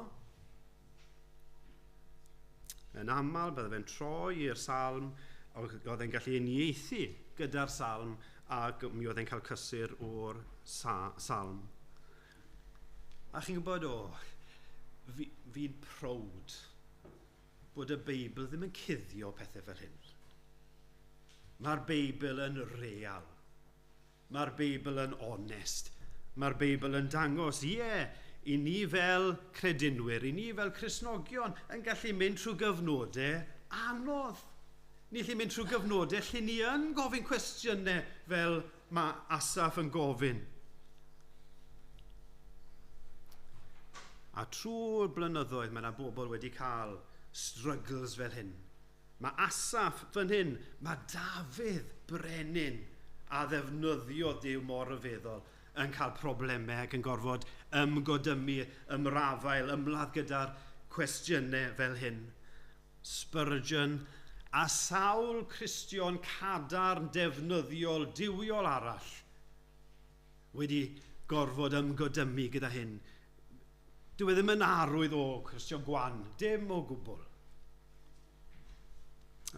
Yn aml, bydde fe'n troi i'r salm, oedd e'n gallu uniaethu gyda'r salm ac mi oedd e'n cael cysur o'r salm. A chi'n gwybod, fi'n proud bod y Beibl ddim yn cuddio pethau fel hyn. Mae'r Beibl yn real. Mae'r Beibl yn onest. Mae'r Beibl yn dangos, ie, i ni fel credinwyr, i ni fel Cristnogion yn gallu mynd trwy gyfnodau anodd. Ni allu mynd trwy gyfnodau lle ni yn gofyn cwestiynau fel mae Asaph yn gofyn. A trwy'r blynyddoedd mae yna bobl wedi cael struggles fel hyn. Mae Asaph fan hyn, mae Dafydd brenin a ddefnyddiodd Duw mor ryfeddol yn cael problemau ac yn gorfod ymgodymu, ymrafael, ymladd gyda'r cwestiynau fel hyn. Spurgeon a sawl Cristion cadarn defnyddiol duwiol arall wedi gorfod ymgodymu gyda hyn. Dyw e ddim yn arwydd o Cristion gwan, dim o gwbl.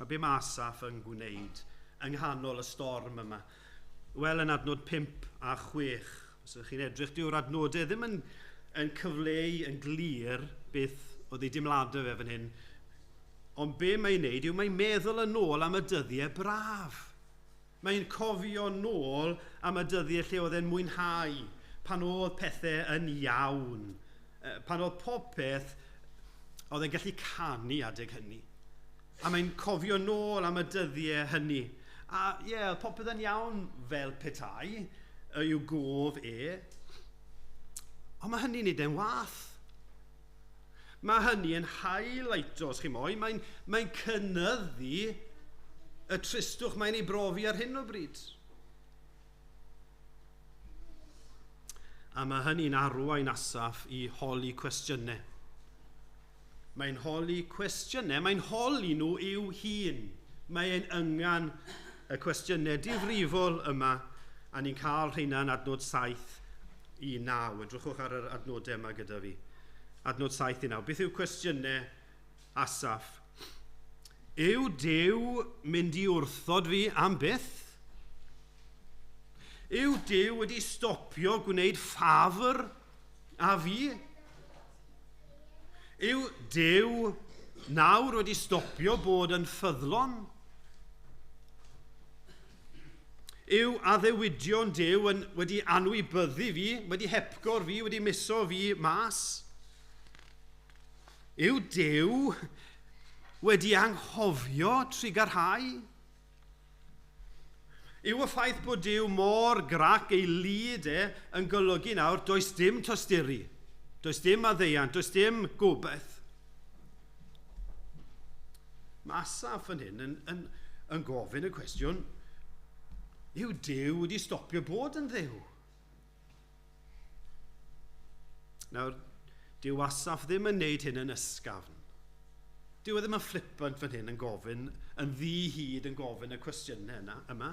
A be mae Asaph yn gwneud yng nghanol y storm yma? Wel, yn adnod 5 a 6, os ydych chi'n edrych, dyw'r adnodau ddim yn cyfleu yn glir beth oedd ei deimladau fe fan hyn. Ond be mae'n neud yw mae'n meddwl yn ôl am y dyddiau braf. Mae'n cofio nôl am y dyddiau lle oedd e'n mwynhau, pan oedd pethau yn iawn, pan oedd popeth oedd e'n gallu canu adeg hynny. A mae'n cofio nôl am y dyddiau hynny. A ie, oedd popeth yn iawn fel petai, yw gof e. Ond mae hynny'n neud e'n wath. Mae hynny yn highlighto, os chi moyn, mae'n cynyddu y tristwch mae'n ei brofi ar hyn o bryd. A mae hynny'n arwain Asaph i holi cwestiynau. Mae'n holi cwestiynau, mae'n holi nhw i'w hun. Mae'n yngan y cwestiynau difrifol yma, a ni'n cael rheina yn adnod 7 i 9. Edrychwch ar yr adnodau yma gyda fi. Adnod 7 i 9. Beth yw cwestiynau Asaph? Yw Duw mynd i wrthod fi am byth? Yw Duw wedi stopio gwneud ffafr a fi? Yw Duw nawr wedi stopio bod yn ffyddlon? Yw addewidion Duw wedi anwybyddu fi, wedi hepgor fi, wedi miso fi mas? Yw Duw wedi anghofio trugarhau? Yw y ffaith bod Duw mor grac ei lid e yn golygu nawr does dim tosturi, does dim maddeuant, does dim gobaith? Mae Asaph fan hyn yn gofyn y cwestiwn, yw Duw wedi stopio bod yn Dduw? Nawr, dyw Asaph ddim yn neud hyn yn ysgafn. Dyw e ddim yn flippant fan hyn yn gofyn, yn ddi-hid yn gofyn y cwestiynau yma.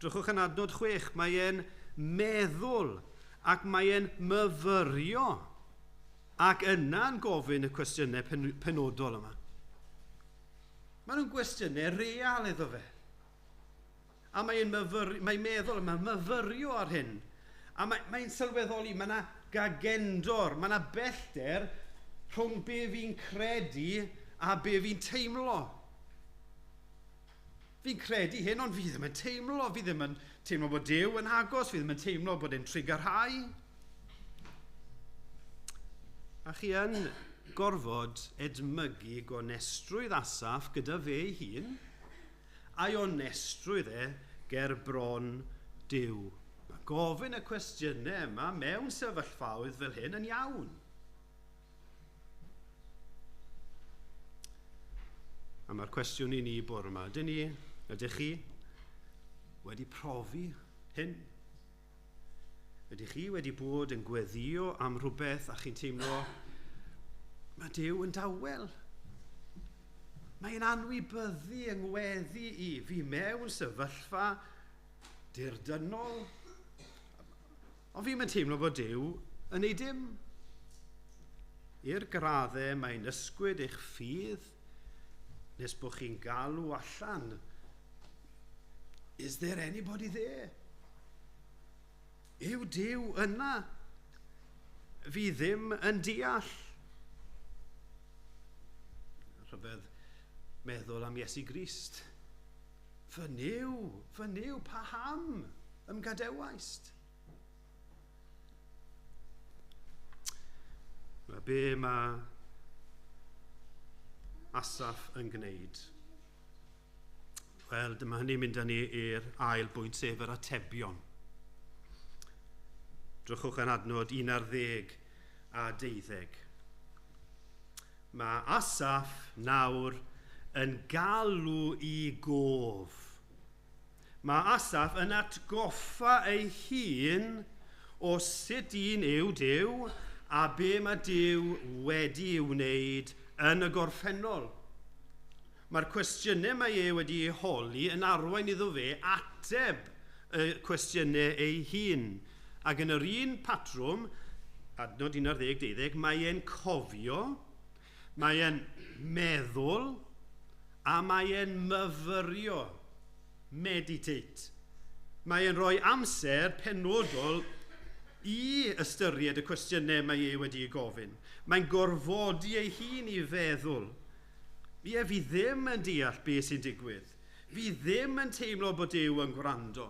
Drychwch yn adnod 6, mae e'n meddwl ac mae e'n myfyrio ac yna'n gofyn y cwestiynau penodol yma. Maen nhw'n gwestiynau real iddo fe. A mae'n mae meddwl, mae'n myfyrio ar hyn. A mae'n sylweddoli, mae yna gagendor, mae yna bellter rhwng be fi'n credu a be fi'n teimlo. Fi'n credu hyn, ond fi ddim yn teimlo. Fi ddim yn teimlo bod Duw yn agos, fi ddim yn teimlo bod e'n trugarhau. A chi yn gorfod edmygu gonestrwydd Asaph gyda fe ei hun, a'i onestrwydd e ger bron Duw. Mae gofyn y cwestiynau yma mewn sefyllfaoedd fel hyn yn iawn. A mae'r cwestiwn i ni bore yma, ydych chi wedi profi hyn? Ydych chi wedi bod yn gweddio am rhywbeth a chi'n teimlo, mae Duw yn dawel. Mae'n anwybyddu yng ngweddi i fi mewn sefyllfa dirdynnol. Ond fi'n teimlo bod Duw yn ei dim. I'r graddau mae'n ysgwyd eich ffydd nes bod chi'n galw allan. Is there anybody there? Yw Duw yna? Fi ddim yn deall. Rhyfedd meddwl am Iesu Grist. Fy Nuw, paham ymgadewaist? Mae be mae Asaph yn gwneud? Wel, dyma hynny'n mynd â ni i'r ail bwynt, sef yr atebion. Drychwch yn adnod 11 a 12. Mae Asaph nawr yn galw i gof. Mae Asaph yn atgoffa ei hun o sut un yw Duw a be mae Duw wedi ei wneud yn y gorffennol. Mae'r cwestiynau mae e wedi ei holi yn arwain iddo fe ateb y cwestiynau ei hun. Ac yn yr un patrwm, adnod 11, 12, mae e'n cofio, mae e'n meddwl, a mae e'n myfyrio, meditate. Mae e'n rhoi amser penodol i ystyried y cwestiynau mae e wedi ei gofyn. Mae'n gorfodi ei hun i feddwl. Ie, fi ddim yn deall beth sy'n digwydd. Fi ddim yn teimlo bod Duw yn gwrando.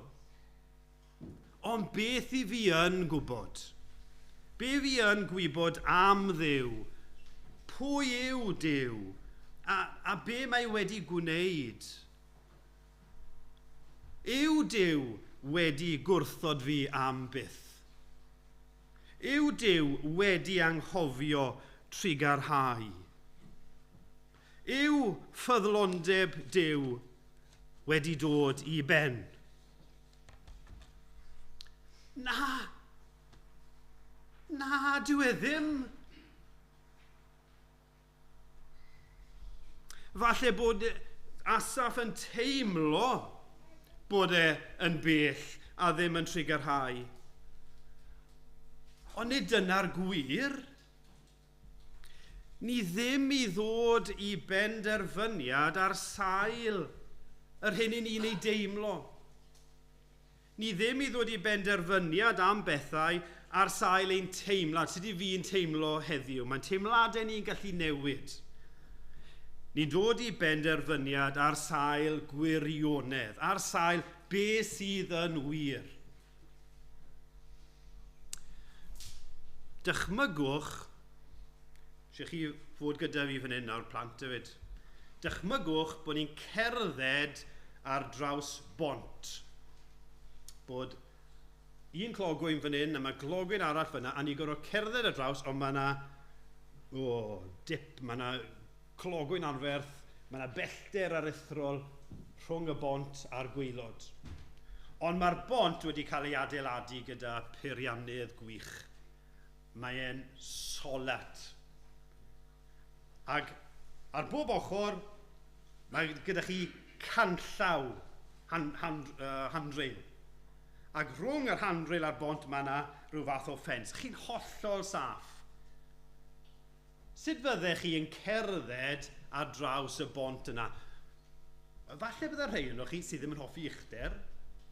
Ond beth i fi yn gwybod? Be fi yn gwybod am Dduw? Pwy yw Duw? A be mae wedi gwneud? Yw Duw wedi gwrthod fi am byth? Yw Duw wedi anghofio trugarhau? Yw ffyddlondeb Duw wedi dod i ben? Na! Na, dyw e ddim. Falle bod Asaph yn teimlo bod e yn bell a ddim yn trugarhau. Ond nid dyna'r gwir. Ni ddim i ddod i benderfyniad ar sail yr hyn i ni'n ei deimlo. Ni ddim i ddod i benderfyniad am bethau ar sail ein teimlad. Sut i fi'n teimlo heddiw? Mae'n teimladau ni'n gallu newid. Ni'n dod i benderfyniad ar sail gwirionedd, ar sail be sydd yn wir. Dychmygwch, eisiau chi fod gyda fi fan hyn nawr, plant hefyd. Dychmygwch bod ni'n cerdded ar draws bont. Bod un clogwyn fan hyn a mae clogwyn arall fyna, a ni'n gorfod cerdded ar draws, ond mae yna dip, mae yna clogwyn anferth, mae yna bellter aruthrol rhwng y bont a'r gwaelod. Ond mae'r bont wedi cael ei adeiladu gyda peiriannydd gwych. Mae e'n solat. Ac ar bob ochr, mae gyda chi canllaw. Handrail. Ac rhwng yr handrail a'r bont mae yna rhyw fath o ffens. Chi'n hollol saff. Sut fyddech chi yn cerdded ar draws y bont yna? Falle bydde rhai ohonoch chi sydd ddim yn hoffi uchder,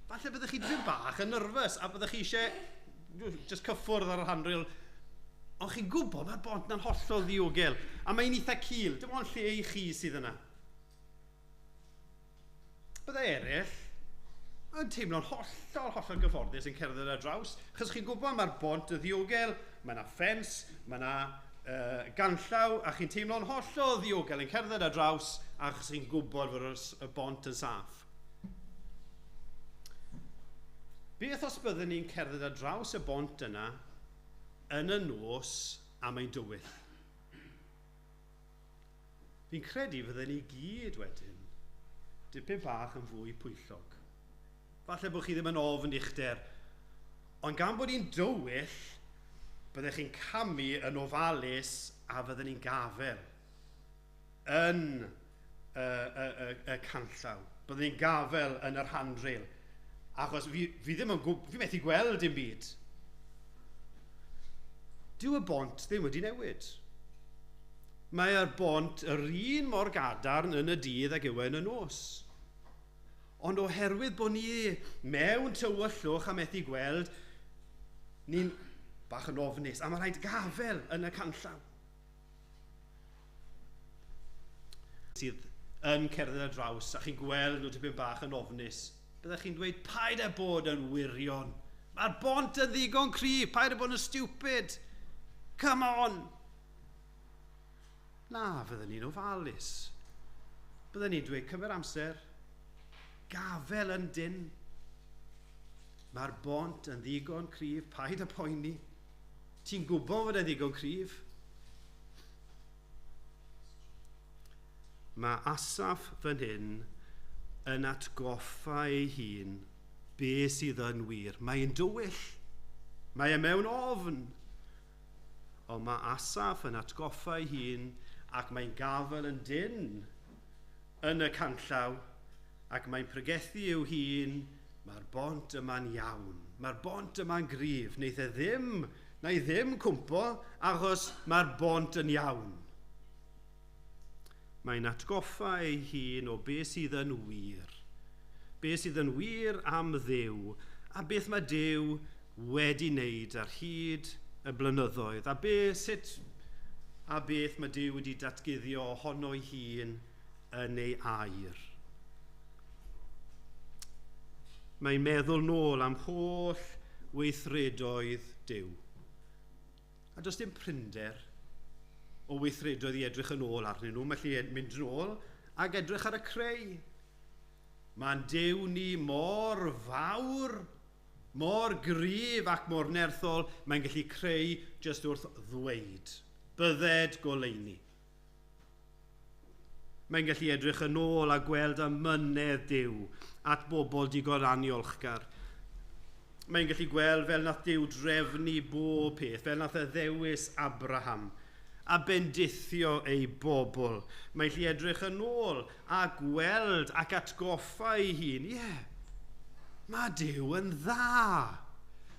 falle byddech chi dipyn bach yn nervous a byddech chi eisiau just cyffwrdd ar yr handrail. Ond chi'n gwybod mae'r bont na'n hollol ddiogel a mae'n eitha cul, dim ond lle i chi sydd yna. Bydde eraill yn teimlo'n hollol, hollol gyfforddus yn cerdded ar draws, achos chi'n gwybod mae'r bont yn ddiogel, mae yna ffens, mae yna ganllaw, a chi'n teimlo'n hollol ddiogel yn cerdded ar draws, achos chi'n gwybod fod y bont yn saff. Beth os byddwn ni'n cerdded ar draws y bont yna yn y nos a mae'n dywyll? Fi'n credu fydden ni gyd wedyn dipyn bach yn fwy pwyllog. Falle bod chi ddim yn ofn uchder, ond gan bod hi'n dywyll, byddech chi'n camu yn ofalus a fydden ni'n gafel yn y canllaw. Byddwn ni'n gafel yn yr handrail. Achos fi ddim yn fi methu gweld dim byd. Dyw y bont ddim wedi newid. Mae'r bont yr un mor gadarn yn y dydd ag yw e yn y nos. Ond oherwydd bod ni mewn tywyllwch a methu gweld, ni'n bach yn ofnus, a mae rhaid gafel yn y canllaw. Sydd yn cerdded ar draws, a chi'n gweld nhw tipyn bach yn ofnus, byddech chi'n dweud, paid â bod yn wirion. Mae'r bont yn ddigon cryf, paid â bod yn stupid. Come on! Na, fydden ni'n ofalus. Bydden ni'n dweud, cymer amser, gafel yn dyn. Mae'r bont yn ddigon cryf, paid â poeni. Ti'n gwybod fod e'n ddigon cryf? Mae Asaph fan hyn yn atgoffa ei hun be sydd yn wir. Mae'n dywyll. Mae e mewn ofn. Ond mae Asaph yn atgoffa ei hun ac mae'n gafel yn dyn yn y canllaw ac mae'n pregethu i'w hun, mae'r bont yma'n iawn, mae'r bont yma'n gryf, wneith e ddim, na i ddim cwmpo, achos mae'r bont yn iawn. Mae'n atgoffa ei hun o be sydd yn wir. Be sydd yn wir am Dduw, a beth mae Duw wedi wneud ar hyd y blynyddoedd, a a beth mae Duw wedi datguddio ohono'i hun yn ei air. Mae'n meddwl nôl am holl weithredoedd Duw. A does dim prinder o weithredoedd i edrych yn ôl arnyn nhw. Mae'n gallu mynd yn ôl ac edrych ar y creu. Mae'n Duw ni mor fawr, mor gryf ac mor nerthol, mae'n gallu creu jyst wrth ddweud. Bydded goleuni. Mae'n gallu edrych yn ôl a gweld amynedd Duw at bobl digon aniolchgar. Mae'n gallu gweld fel nath Duw drefnu bob peth, fel nath e ddewis Abraham a bendithio ei bobl. Mae'n gallu edrych yn ôl a gweld ac atgoffa ei hun. Ie, mae Duw yn dda.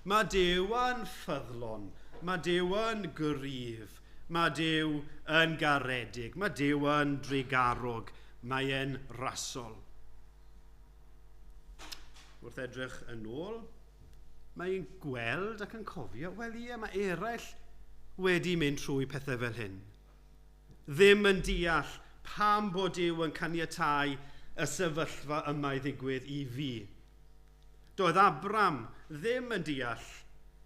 Mae Duw yn ffyddlon. Mae Duw yn gryf. Mae Duw yn garedig. Mae Duw yn drugarog. Mae e'n rasol. Wrth edrych yn ôl, mae'n gweld ac yn cofio, wel ie, mae eraill wedi mynd trwy pethau fel hyn. Ddim yn deall pam bod Duw yn caniatáu y sefyllfa yma i ddigwydd i fi. Doedd Abram ddim yn deall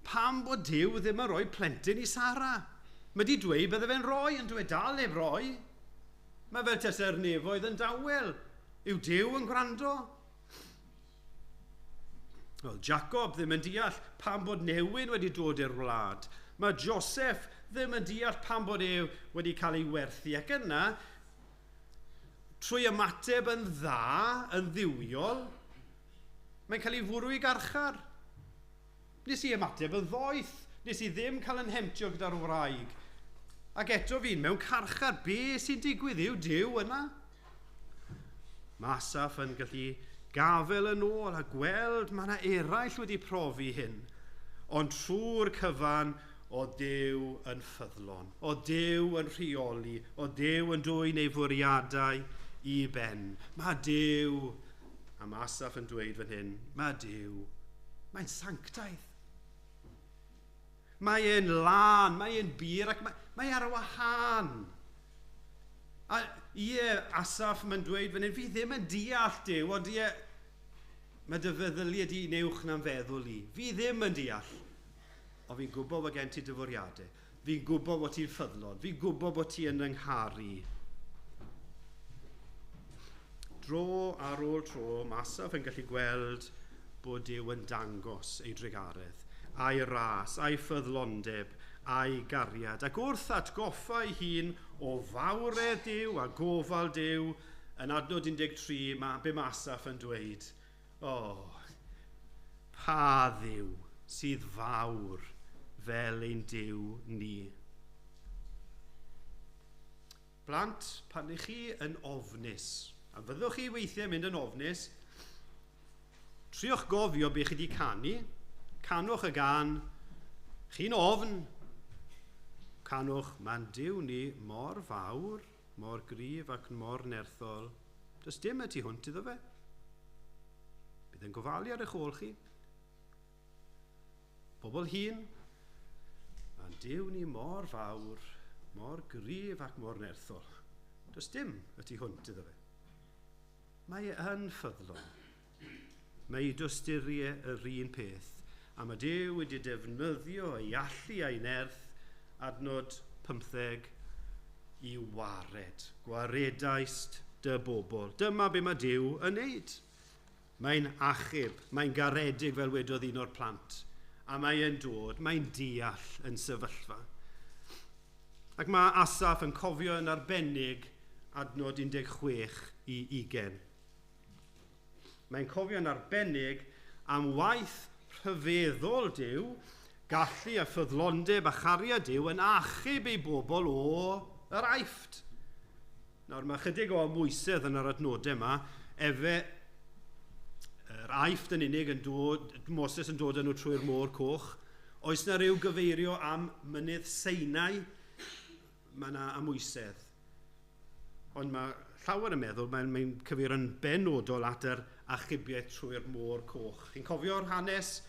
pam bod Duw ddim yn rhoi plentyn i Sara. Mae di dweud bydde fe'n rhoi, yn dweud dal heb roi. Mae fel tase'r nefoedd yn dawel. Yw Duw yn gwrando? Wel, Jacob ddim yn deall pam bod newyn wedi dod i'r wlad. Mae Joseph ddim yn deall pam bod e wedi cael ei werthu. Ac yna, trwy ymateb yn dda, yn dduwiol, mae'n cael ei fwrw i garchar. Nes i ymateb yn ddoeth. Nes i ddim cael yn hemtio gyda'r wraig. Ac eto fi'n mewn carchar, be sy'n digwydd yw Duw yna? Mae Asaph yn gallu Gafel yn ôl a gweld mae yna eraill wedi profi hyn. Ond trwy'r cyfan o Duw yn ffyddlon, o Duw yn rheoli, o Duw yn dwyn ei fwriadau i ben. Mae Duw, a mae Asaph yn dweud fan hyn, mae Duw, mae'n sanctaidd. Mae e'n lân, mae e'n bur ac mae ar wahân. A ie, Asaph mae'n dweud fan hyn, fi ddim yn deall Duw, ond ie, mae dy feddyliau di yn uwch na'n feddwl i. Fi ddim yn deall. Ond fi'n gwybod bod gen ti dy fwriadau. Fi'n gwybod bod ti'n ffyddlon. Fi'n gwybod bod ti yn yngharu. Dro ar ôl tro, mae Asaph yn gallu gweld bod Duw yn dangos ei drugaredd, a'i ras, a'i ffyddlondeb, a'i gariad. Ac wrth atgoffa ei hun o fawredd Duw a gofal Duw, yn adnod 13, mae be mae Asaph yn dweud, o, pa Dduw sydd fawr fel ein Duw ni. Blant, pan ych chi yn ofnus, a fyddwch chi weithiau mynd yn ofnus, triwch gofio be chi wedi canu, canwch y gan, chi'n ofn, canwch, mae'n Duw ni mor fawr, mor gryf ac mor nerthol, does dim y tu hwnt iddo fe. Bydd yn gofalu ar eich ôl chi. Pobl hŷn, mae'n Duw ni mor fawr, mor gryf ac mor nerthol. Does dim y tu hwnt iddo fe. Mae e yn ffyddlon. Mae ei dosturiau yr un peth, a mae Duw wedi defnyddio ei allu a'i nerth, adnod 15, i wared. Gwaredaist dy bobl. Dyma be mae Duw yn neud. Mae'n achub, mae'n garedig fel wedodd un o'r plant, a mae e'n dod, mae'n deall yn sefyllfa. Ac mae Asaph yn cofio yn arbennig adnod 16 i 20. Mae'n cofio yn arbennig am waith rhyfeddol Duw, gallu a ffyddlondeb a chariad Duw yn achub ei bobl o yr Aifft. Nawr mae chydig o amwysedd yn yr adnodau yma, efe yr Aifft yn unig yn dod, Moses yn dod â nhw trwy'r môr coch. Oes na ryw gyfeirio am mynydd Sinai? Mae yna amwysedd. Ond mae llawer yn meddwl, mae'n cyfeirio yn benodol at yr achubiaeth trwy'r môr coch. Chi'n cofio'r hanes?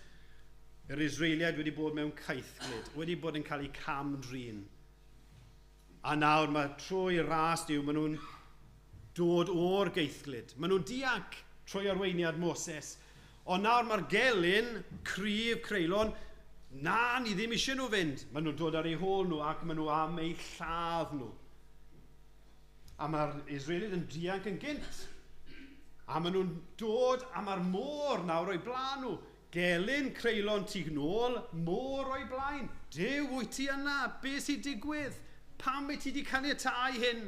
Yr Israeliaid wedi bod mewn caethglud, wedi bod yn cael eu cam-drin. A nawr mae trwy ras Duw, maen nhw'n dod o'r geithglyd. Maen nhw'n dianc trwy arweiniad Moses. Ond nawr mae'r gelyn, cryf, creulon, na, ni ddim eisiau nhw fynd. Maen nhw'n dod ar eu hôl nhw ac maen nhw am eu lladd nhw. A mae'r Israeliaid yn dianc yn gynt. A maen nhw'n dod, a mae'r môr nawr o'i blaen nhw. Gelyn creulon tu nôl, môr o'i blaen. Duw, wyt ti yna? Be sy'n digwydd? Pam wyt ti wedi caniatáu hyn?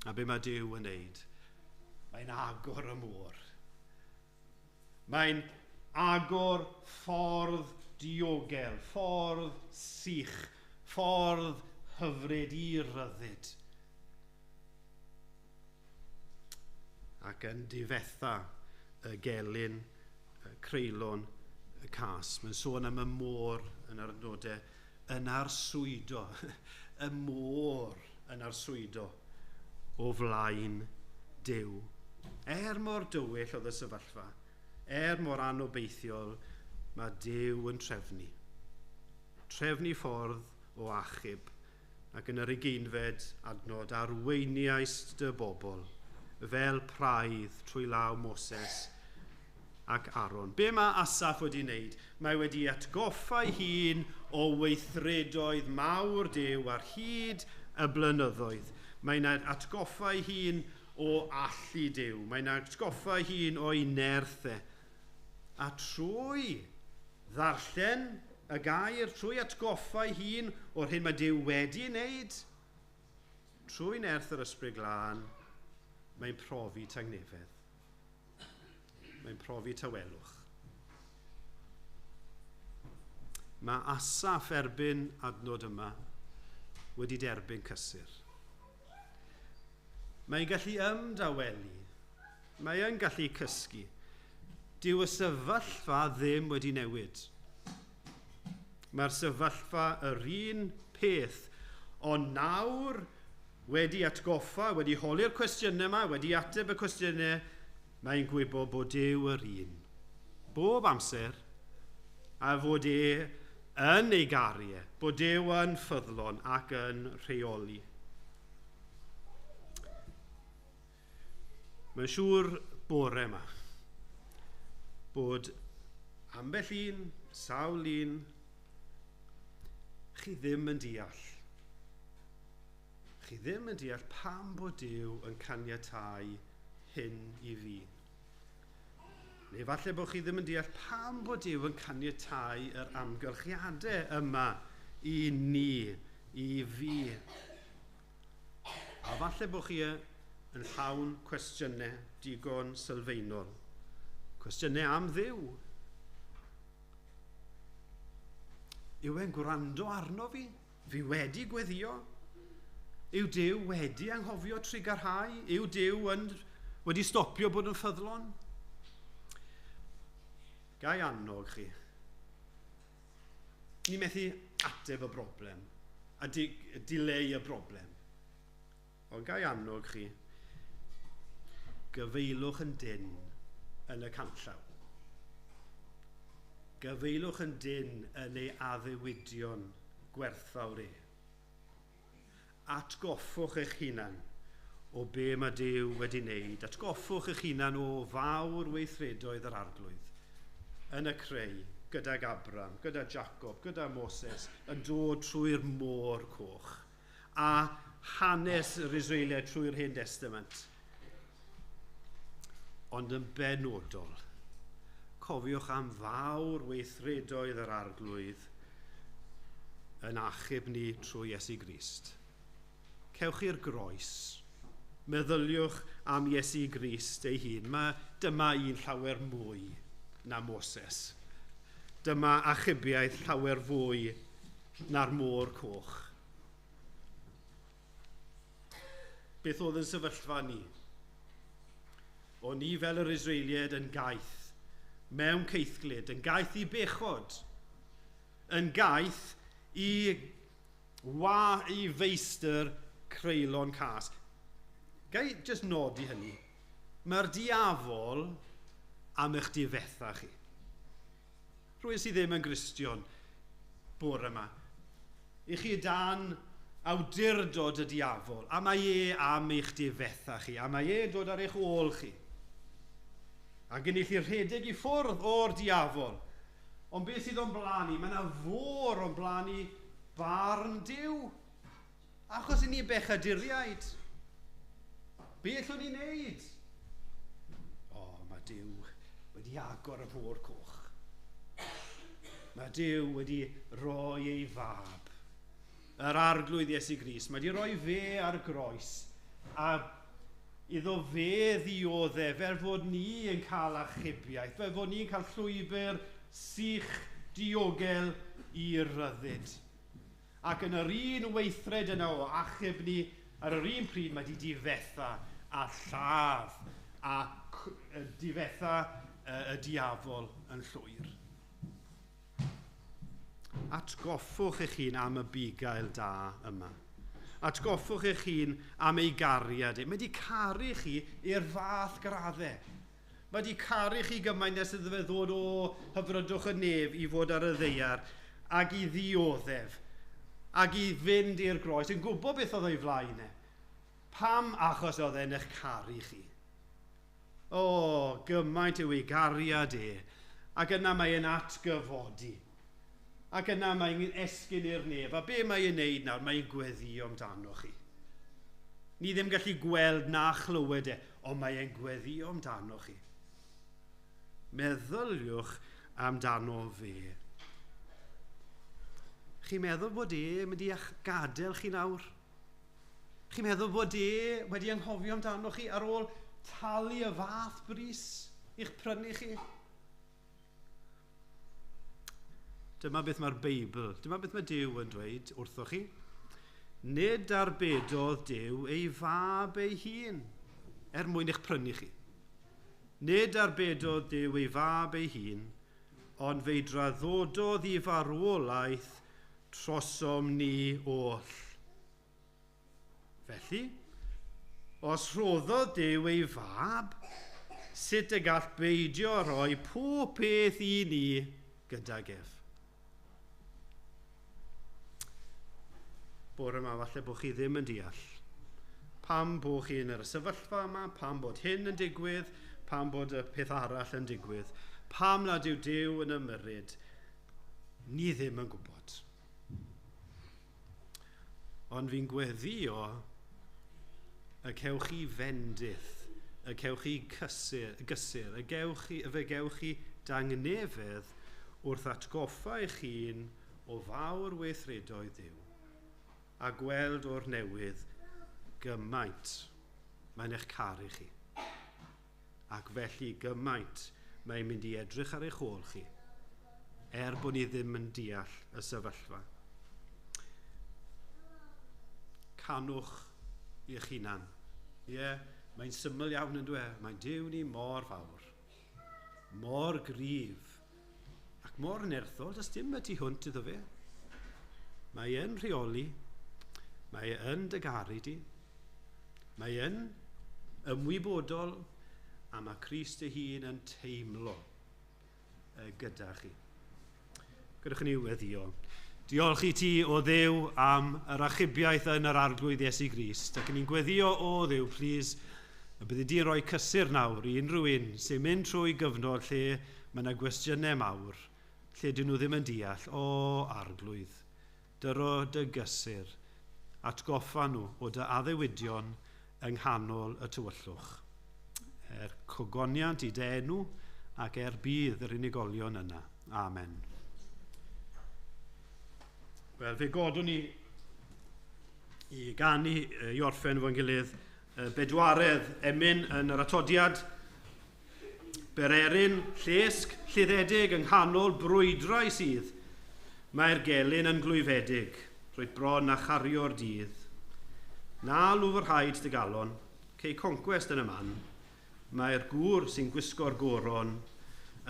A be mae Duw yn neud? Mae'n agor y môr. Mae'n agor ffordd diogel, ffordd sych, ffordd hyfryd i ryddid. Ac yn difetha y gelyn, y creulon, y cas. Mae'n sôn am y môr yn yr adnodau yn arswydo, y môr yn arswydo o flaen Duw. Er mor dywyll oedd y sefyllfa, er mor anobeithiol, mae Duw yn trefnu. Trefnu ffordd o achub, ac yn yr 20fed adnod, arweiniaist dy bobl fel praidd trwy law Moses ac Aaron. Be mae Asaph wedi wneud? Mae wedi atgoffa ei hun o weithredoedd mawr Duw ar hyd y blynyddoedd. Mae'n atgoffa ei hun o allu Duw. Mae'n atgoffa ei hun o'i nerth e. A trwy ddarllen y gair, trwy atgoffa ei hun o'r hyn mae Duw wedi wneud, trwy nerth yr Ysbryd Glân, mae'n profi tangnefedd. Mae'n profi tawelwch. Mae Asaph erbyn adnod yma wedi derbyn cysur. Mae'n gallu ymdawelu Mae e'n gallu cysgu. Dyw y sefyllfa ddim wedi newid. Mae'r sefyllfa yr un peth, ond nawr wedi atgoffa, wedi holi'r cwestiynau yma, wedi ateb y cwestiynau, mae'n gwybod bod Duw yr un. Bob amser, a fod e yn ei garu e, bod Duw yn ffyddlon ac yn rheoli. Mae'n siŵr bore yma bod ambell un, sawl un, chi ddim yn deall. Chi ddim yn deall pam bod Duw yn caniatáu hyn i fi. Neu falle bod chi ddim yn deall pam bod Duw yn caniatáu yr amgylchiadau yma i ni, i fi. A falle bod chi yn llawn cwestiynau digon sylfaenol. Cwestiynau am Dduw. Yw e'n gwrando arno fi? Fi wedi gweddio? Yw Duw wedi anghofio trugarhau? Yw Duw wedi stopio bod yn ffyddlon? Ga i annog chi. Ni methu ateb y broblem a dileu y broblem. Ond ga i annog chi, gyfeilwch yn dyn yn y canllaw. Gyfeilwch yn dyn yn ei addewidion gwerthfawr e. Atgoffwch eich hunan o be mae Duw wedi wneud. Atgoffwch eich hunan o fawr weithredoedd yr Arglwydd yn y creu gydag Abram, gyda Jacob, gyda Moses, yn dod trwy'r môr coch a hanes yr Israeliaid trwy'r Hen Testament. Ond yn benodol, cofiwch am fawr weithredoedd yr Arglwydd yn achub ni trwy Iesu Grist. Cewch i'r groes, meddyliwch am Iesu Grist ei hun. Mae dyma un llawer mwy na Moses. Dyma achubiaeth llawer fwy na'r môr coch. Beth oedd yn sefyllfa ni? O'n ni fel yr Israeliaid yn gaeth, mewn caethglyd, yn gaeth i bechod, yn gaeth i feistr creulon cas. Ga i jyst nodi hynny? Mae'r diafol am eich difetha chi. Rhywun sydd ddim yn Gristion bore yma. I chi dan awdurdod y diafol, a mae e am eich difetha chi, a mae e dod ar eich ôl chi. A gen i chi rhedeg i ffwrdd o'r diafol. Ond beth sydd o'n blaen ni? Mae yna fôr o'n blaen ni barn Duw. Achos i ni bechaduriaid. Be allwn ni wneud? O, mae Duw wedi agor y môr coch. Mae Duw wedi rhoi ei fab, yr Arglwydd Iesu Grist. Mae wedi rhoi fe ar groes a iddo fe ddioddef fel fod ni yn cael achubiaeth, fel fod ni'n cael llwybr sych diogel i ryddid. Ac yn yr un weithred yna o achub ni, ar yr un pryd mae wedi difetha a lladd a difetha y diafol yn llwyr. Atgoffwch eich hun am y bugail da yma. Atgoffwch eich hun am ei gariad. Mae wedi caru chi i'r fath graddau. Mae wedi caru chi gymaint nes iddo fe ddod o hyfrydwch y nef i fod ar y ddaear ac i ddioddef ac i fynd i'r groes. Yn gwybod beth oedd o'i flaen e. Pam? Achos oedd e'n eich caru chi. O, gymaint yw ei gariad e. Ac yna mae e'n atgyfodi. Ac yna mae'n esgyn i'r nef. A be mae'n wneud nawr? Mae'n gweddio amdano chi. Ni ddim gallu gweld na chlywed e, ond mae'n gweddio amdano chi. Meddyliwch amdano fe. Chi'n meddwl bod e mynd i gadael chi nawr? Chi'n meddwl bod e wedi anghofio amdano chi ar ôl talu y fath bris i'ch prynu chi? Dyma beth mae'r Beibl, dyma beth mae Duw yn dweud wrthoch chi. Nid arbedodd Duw ei fab ei hun er mwyn eich prynu chi. Nid arbedodd Duw ei fab ei hun, ond fe'i draddododd i farwolaeth trosom ni oll. Felly, os rhoddodd Duw ei fab, sut y gall beidio rhoi pob peth i ni gydag ef? Bore yma falle bod chi ddim yn deall. Pam bod chi yn yr sefyllfa yma, pam bod hyn yn digwydd, pam bod y peth arall yn digwydd, pam nad yw Duw yn ymyrryd, ni ddim yn gwybod. Ond fi'n gweddio y cewch chi fendith, y cewch chi gysur, y fe gewch chi dangnefedd wrth atgoffa eich hun o fawr weithredoedd Duw a gweld o'r newydd gymaint mae'n eich caru chi. Ac felly gymaint mae'n mynd i edrych ar eich ôl chi, er bod ni ddim yn deall y sefyllfa. Canwch i'ch hunan. Ie, mae'n syml iawn yn dweud, mae'n Duw ni mor fawr, mor gryf, ac mor nerthol, does dim y tu hwnt iddo fe. Mae e'n rheoli, mae e'n dy garu di, mae e'n ymwybodol, a mae Crist ei hun yn teimlo gyda chi. Gadewch i ni weddïo. Diolch i ti, o Dduw, am yr achubiaeth yn yr Arglwydd Iesu Grist. Ac ni'n gweddio, o Dduw, plîs, y byddi di'n rhoi cysur nawr i unrhyw un sy'n mynd trwy gyfnod lle mae yna gwestiynau mawr, lle dyn nhw ddim yn deall, o Arglwydd, dyro dy gysur, atgoffa nhw o dy addewidion yng nghanol y tywyllwch. Er cogoniant i dy enw ac er budd yr unigolion yna. Amen. Wel, fe godwn ni i ganu i orffen fo'n gilydd bedwaredd emyn yn yr atodiad. Bererin, llesg, lluddedig yng nghanol brwydrau sydd. Mae'r gelyn yn glwyfedig, rwyt bron a chario'r dydd. Na lwfrhaid dy galon, cei concwest yn y man. Mae'r gŵr sy'n gwisgo'r goron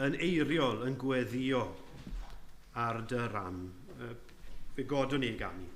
yn eiriol yn gweddio ar dy ran. Fe godwn ni i ganu.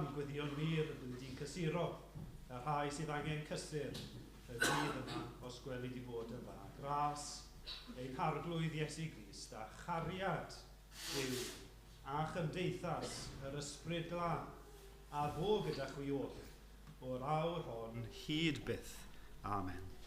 mi gweddïwn wir y byddi di'n cysuro y rhai sydd angen cysur y dydd yma os gweli di fod yn dda. Gras ein Harglwydd Iesu Grist a chariad Duw a chymdeithas yr Ysbryd Glân a fo gyda chwi oll o'r awr hon hyd byth. Amen.